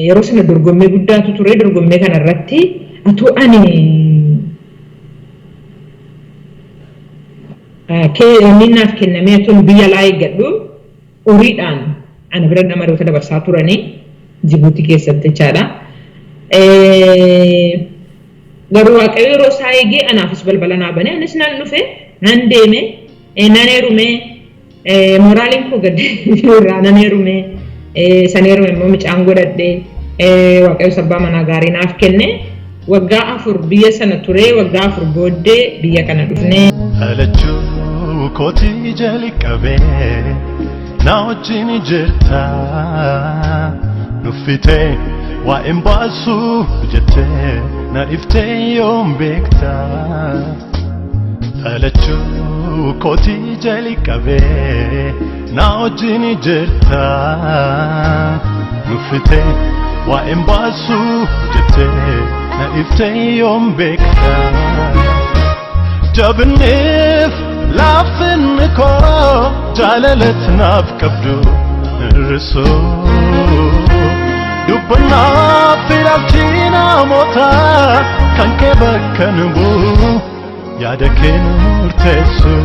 yeroo sana dorgommii guddaatu ture. Dorgommii kana irratti atuu ani inni naaf kennamee atuun biyya alaa eeggadhu, horiidhaan ana bira namoota dabarsaa turanii Jibuutii keessatti jechaadha. Garuu Waaqayyo yeroo isaa eegee anaafis balbala naa banee, anis nan dhufe. Nan deeme, nan heerume, moraaliin koo gad irraa nan heerume, san heerume immoo mucaan godhadhe, Waaqayyo abbaa manaa gaarii naaf kenne. Waggaa 4 biyya sana ture, waggaa 4 booddee biyya kana dhufne. Dhalachuu kootii jalqabee na wajjin jirta, nuffitee waa'een baasuu jettee na dhiftee yoom beekta. Dhalachuu kootii jalqabee na wajjin jirta, nuffitee waa'een baasuu jettee na dhiftee yoom beekta. Jabinneef laafinni koo jaalalat naaf qabdu hir'isuu, dubbannaaf ilaalchi namoota kan kee bakka nu bu'u yaada kee nu murteessu.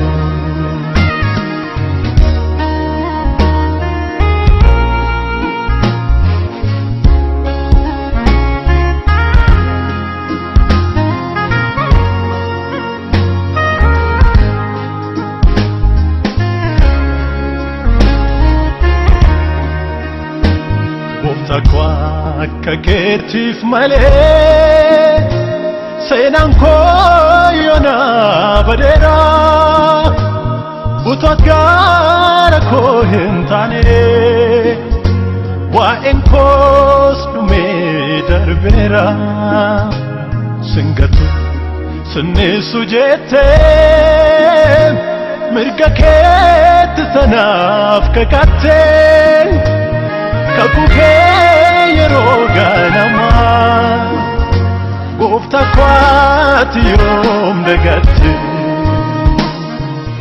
Gooftaa koo akka keetiif malee seenaan koo yoona badeera, utuu gaara koo hin taane waa'een koos dhumee darbeera. Singatu sinnisu jettee mirga keetti sanaaf kakattee, kakuu kee yeroo ganamaa gooftaa kwaati yoom dagatte.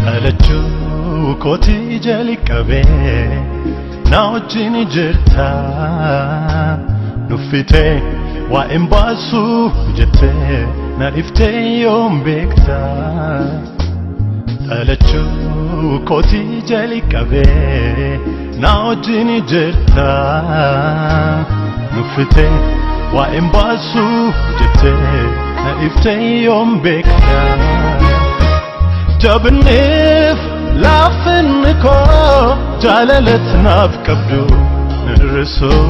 Dhalachuu kootii jalqabee na wajjin jirta, nuffitee waa'een baasuu jettee na dhiftee yoom beekta. Dhalachuu kootii jalqabee na wajjin jirta, nuffitee waa'een baasuu jettee na dhiftee yoom beekta. Jabinneef laafinni koo jaalalat naaf qabdu hir'isuu,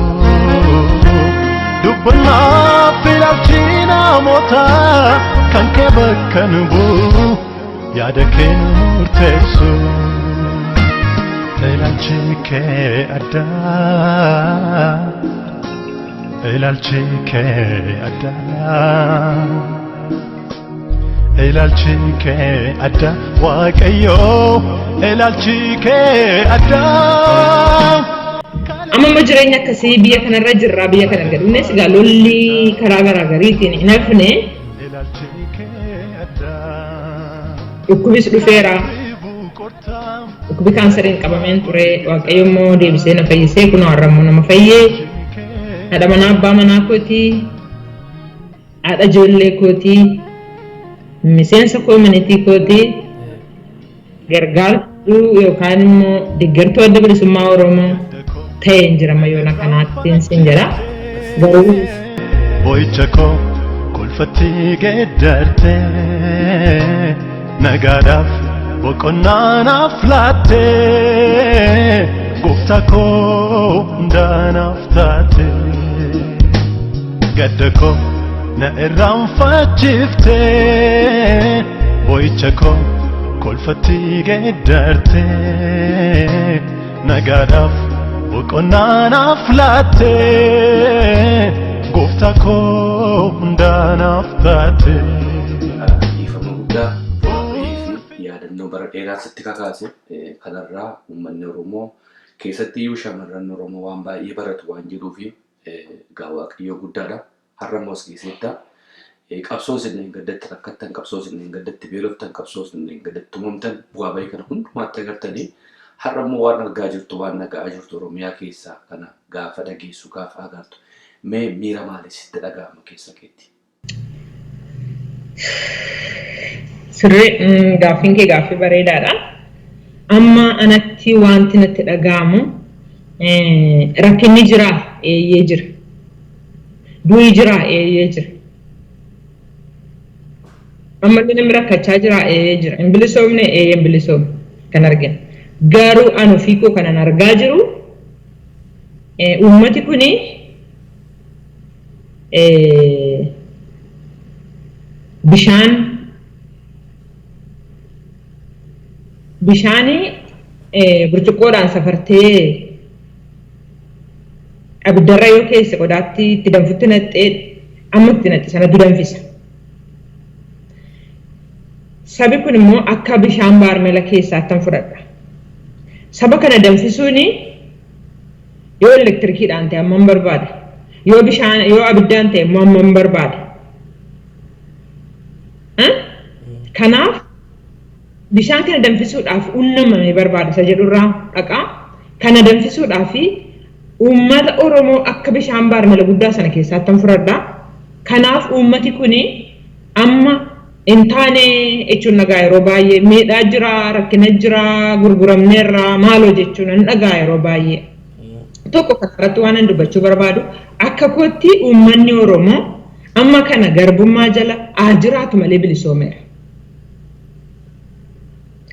dubbannaaf ilaalchi namoota kan kee bakka nu bu'u yaada kee nu murteessu. Ilaalchi kee addaa, ilaalchi kee addaa, ilaalchi kee addaa Waaqayyoo, ilaalchi kee addaa. Amma immoo jireenya akkasii biyya kanarra jirra, biyya kana erga dhufnes egaa lolli karaa garaa gariitiin hin hafne. Ilaalchi kee addaa. Dhukkubis dhufeera. Dhukkubi kaansariin qabameen ture. Waaqayyo immoo deebisee na fayyisee kunoo har'a immoo nama fayyee. Haadha manaa abbaa manaa kootii, haadha ijoollee kootii, miseensa community kootii, gargaartuu yookaan immoo deeggartuu Adda Bilisummaa Oromoo ta'een jira yoona kanaatti sin jedha. Garuu Boo'icha koo kolfatti geeddarte, nagaadhaaf boqonnaa naaf laatte, gooftaa koo hundaa naaf taate. Gadda koo na irraanfachiifte, boo'icha koo kolfatti geeddarte, nagaadhaaf boqonnaa naaf laatte, gooftaa koo hundaa naaf taate. Dhiifama guddaa bu'aa bahii fi yaadannoo bara dheeraa sitti kakaase. Kanarraa uummanni Oromoo keessatti iyyuu shamarran Oromoo waan baay'ee baratu waan jiruu fi egaa Waaqayyoo guddaadha. Har'a immoo as geesseetta. Qabsoo isin gaddatti rakkattan, qabsoo isin gaddatti beeloftan, qabsoo isin gaddatti tumamtan, bu'aa bahii kana hundumaatti agartanii har'a immoo waan argaa jirtu, waan dhaga'aa jirtu Oromiyaa keessaa kana gaafa dhageessu, gaafa agartu, mee miira maalii sitti dhaga'ama keessa keetti? Sirrii, gaaffiin kee gaaffii bareedaadha. Amma anatti wanti natti dhaga'amu, rakkinni jira, eeyyee jira. Du'i jira, eeyyee jira. Ammallee namni rakkachaa jira ee jira. Hin bilisoomne ee hin bilisoomne kan argina. Garuu ani ofii koo kanan argaa jiru uummati kuni bishaanii burcuqqoodhaan safartee abiddarra yoo keesse qodaatti itti danfutti naqxee amma itti naqxe sanatti danfisa. Sabi kun immoo akka bishaan baarmela keessaattan fudhadha. Saba kana danfisuun yoo elektirikiidhaan ta'e hammam barbaada? Yoo bishaan yoo abiddaan ta'e immoo hammam barbaada? Kanaaf bishaan kana danfisuudhaaf unnamame barbaada isa jedhurraa dhaqaa. Kana danfisuudhaaf uummata Oromoo akka bishaan baarmela guddaa sana keessaattan fudhadha. Kanaaf uummati kuni amma hin taane jechuun nagaa yeroo baay'ee miidhaa jira, rakkina jira, gurguramneerra maaloo jechuun nan dhagaa yeroo baay'ee. Tokko kanarratti waan an dubbachuu barbaadu akka kootti uummanni Oromoo amma kana garbummaa jala haa jiraatu malee bilisoomeera.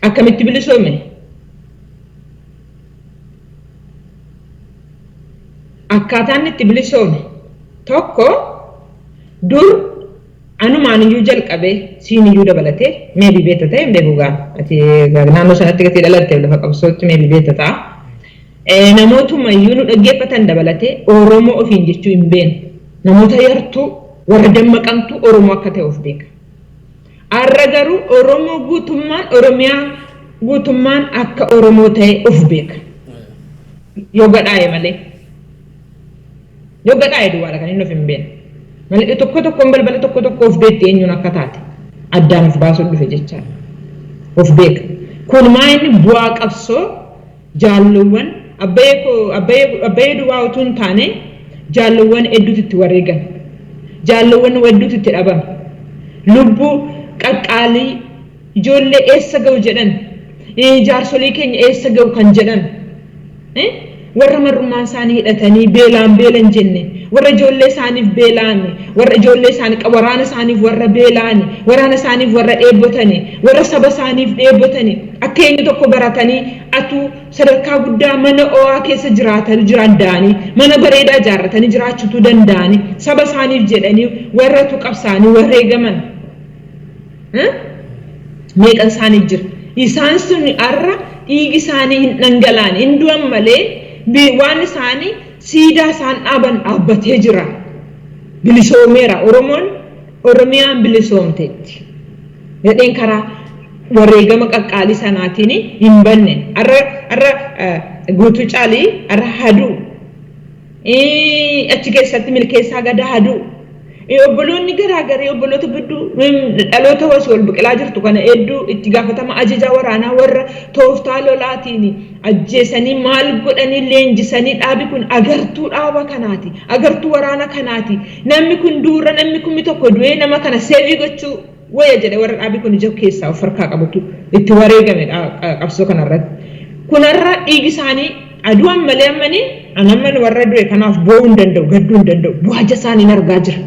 Akkamitti bilisoome? Akkaataan itti bilisoome tokko dur anumaan iyyuu jalqabee siin iyyuu dabalatee meebii beekta ta'e hin beeku gaa ati naannoo sanatti gatii dhalatte lafa qabsootti meebii beekta ta'a. Namootuma iyyuu nu dhaggeeffatan dabalatee Oromoo ofiin jechuu hin beeknu. Namoota yartuu warra dammaqantu Oromoo akka ta'e of beeka. Har'a garuu Oromoo guutummaan Oromiyaa guutummaan akka Oromoo ta'e of beeka. Yoo gadhaa'e malee. Yoo gadhaa'e duwwaadha kan inni of hin beekne. Malee tokko tokkoon balbala tokko tokko of beekti eenyuun akka taate addaan of baasuun dhufe jechaadha. Of beeka. Kun maa inni bu'aa qabsoo jaalluwwan abbayee duwwaa utuu hin taane jaalluwwan hedduutu itti wareegame. Jaalluwwan hedduutu itti dhabame. Lubbuu qaqqaalii ijoollee eessa ga'u jedhan jaarsolii keenya eessa ga'u kan jedhan warra marrummaan isaanii hidhatanii beelaan beelan jenne warra ijoollee isaaniif beelaan warra ijoollee isaanii waraana isaaniif warra beelaan waraana isaaniif warra dheebotani warra saba isaaniif dheebotani akka eenyu tokko baratanii atuu sadarkaa guddaa mana o'aa keessa jiraatan danda'anii mana bareedaa ijaarratanii jiraachuutu danda'anii saba isaaniif jedhanii warra qabsaanii wareegaman meeqan isaanii jira. Isaan sun har'a dhiigi isaanii hin dhangalaane hin du'an malee waan isaanii siidaa isaan dhaaban dhaabbatee jira. Bilisoomeera. Oromoon Oromiyaan bilisoomteetti. Jedheen karaa wareegama qaqqaalii sanaatiin hin banne. Har'a guutuu caalii har'a haduu. Achi keessatti milkeessaa gadaa haduu. Obboloonni garaagarii obboloota gidduu dhaloota wasii ol biqilaa jirtu kana hedduu itti gaafatama ajajaa waraanaa warra tooftaa lolaatiin ajjeesanii maal godhanii leenjisanii dhaabi kun agartuu dhaaba kanaati agartuu waraana kanaati namni kun duura namni kun tokko du'ee nama kana seevii gochuu wayya jedhe warra dhaabi kun ija keessaa of harkaa qabatu itti wareegame qabsoo kanarratti. Kunarra dhiigi isaanii aduun malee ammanii anamman warra du'e kanaaf boo'uu hin danda'u gadduu hin danda'u bu'aa isaanii argaa jira.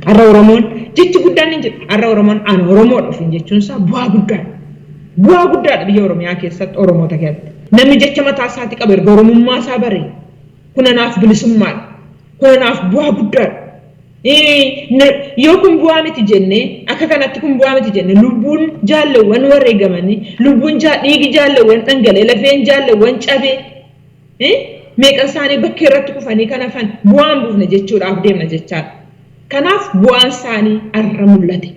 Har'a Oromoon jechi guddaan hin jiru. Har'a Oromoon ana Oromoodha ofiin jechuun isaa bu'aa guddaadha. Bu'aa guddaadha biyya Oromiyaa keessatti Oromoota keessatti. Namni jecha mataa isaatii qaba erga Oromummaa isaa bare kun anaaf bilisummaadha. Kun anaaf bu'aa guddaadha. Yoo kun bu'aa miti jennee akka kanatti kun bu'aa miti jennee lubbuun jaalleewwan wareegamanii lubbuun dhiigi jaalleewwan dhangala'ee lafeen jaalleewwan cabee meeqan isaanii bakkee irratti kufanii kan hafan bu'aan buufne jechuudhaaf deemna jechaadha. Kanaaf bu'aan isaanii har'a mul'ate.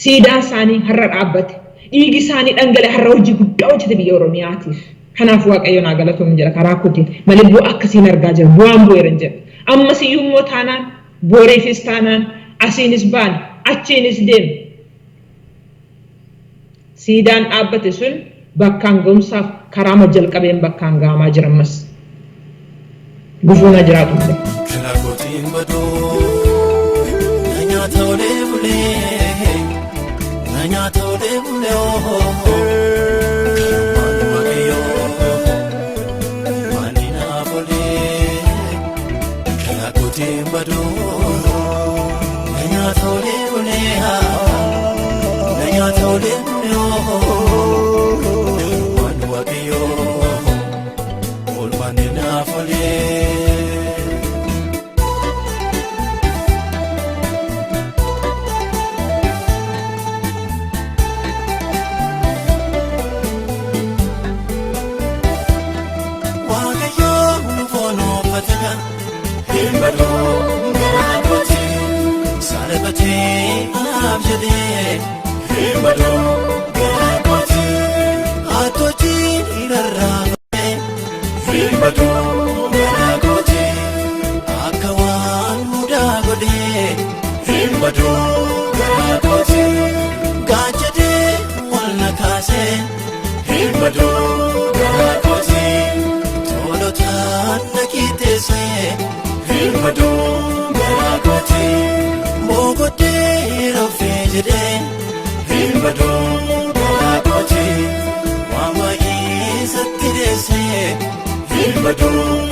Siidaan isaanii har'a dhaabbate. Dhiigi isaanii dhangala'e har'a hojii guddaa hojjete biyya Oromiyaatiif. Kanaaf Waaqayyo naa galatoom jedha karaa kootiin malee bu'aa akkasiin argaa jira. Bu'aan bu'eera hin jedhu. Ammas iyyuu immoo taanaan boriifis taanaan asiinis baane achiinis deemne. Siidaan dhaabbate sun bakkaan ga'umsaaf karaa jalqabeen bakkaan ga'amaa jira ammas. Gufuun haa jiraatu malee. Kalaqootiin baduu na nyaata olee bulee na nyaata olee bulee Karmaan waaqayyoo maali naaf olee kalaqootiin baduu na nyaata olee bulee na nyaata olee bulee gaarummaan waaqayyoo oolmaan naaf olee. Waaqayyoon foon uffata hin baduu garaa kooti salphatee anaaf jedhee hin baduu garaa kooti haatootiin hin arraafame hin baduu garaa kooti akka waan mudaa godhee hin baduu garaa kooti gaachadee wal na kaasee hin baduu garaa kooti. Tolotaan na qixxeessee hin baduu garaa kooti boqotee rafee jedhee hin baduu garaa kooti waan baay'ee isatti deessee hin baduu.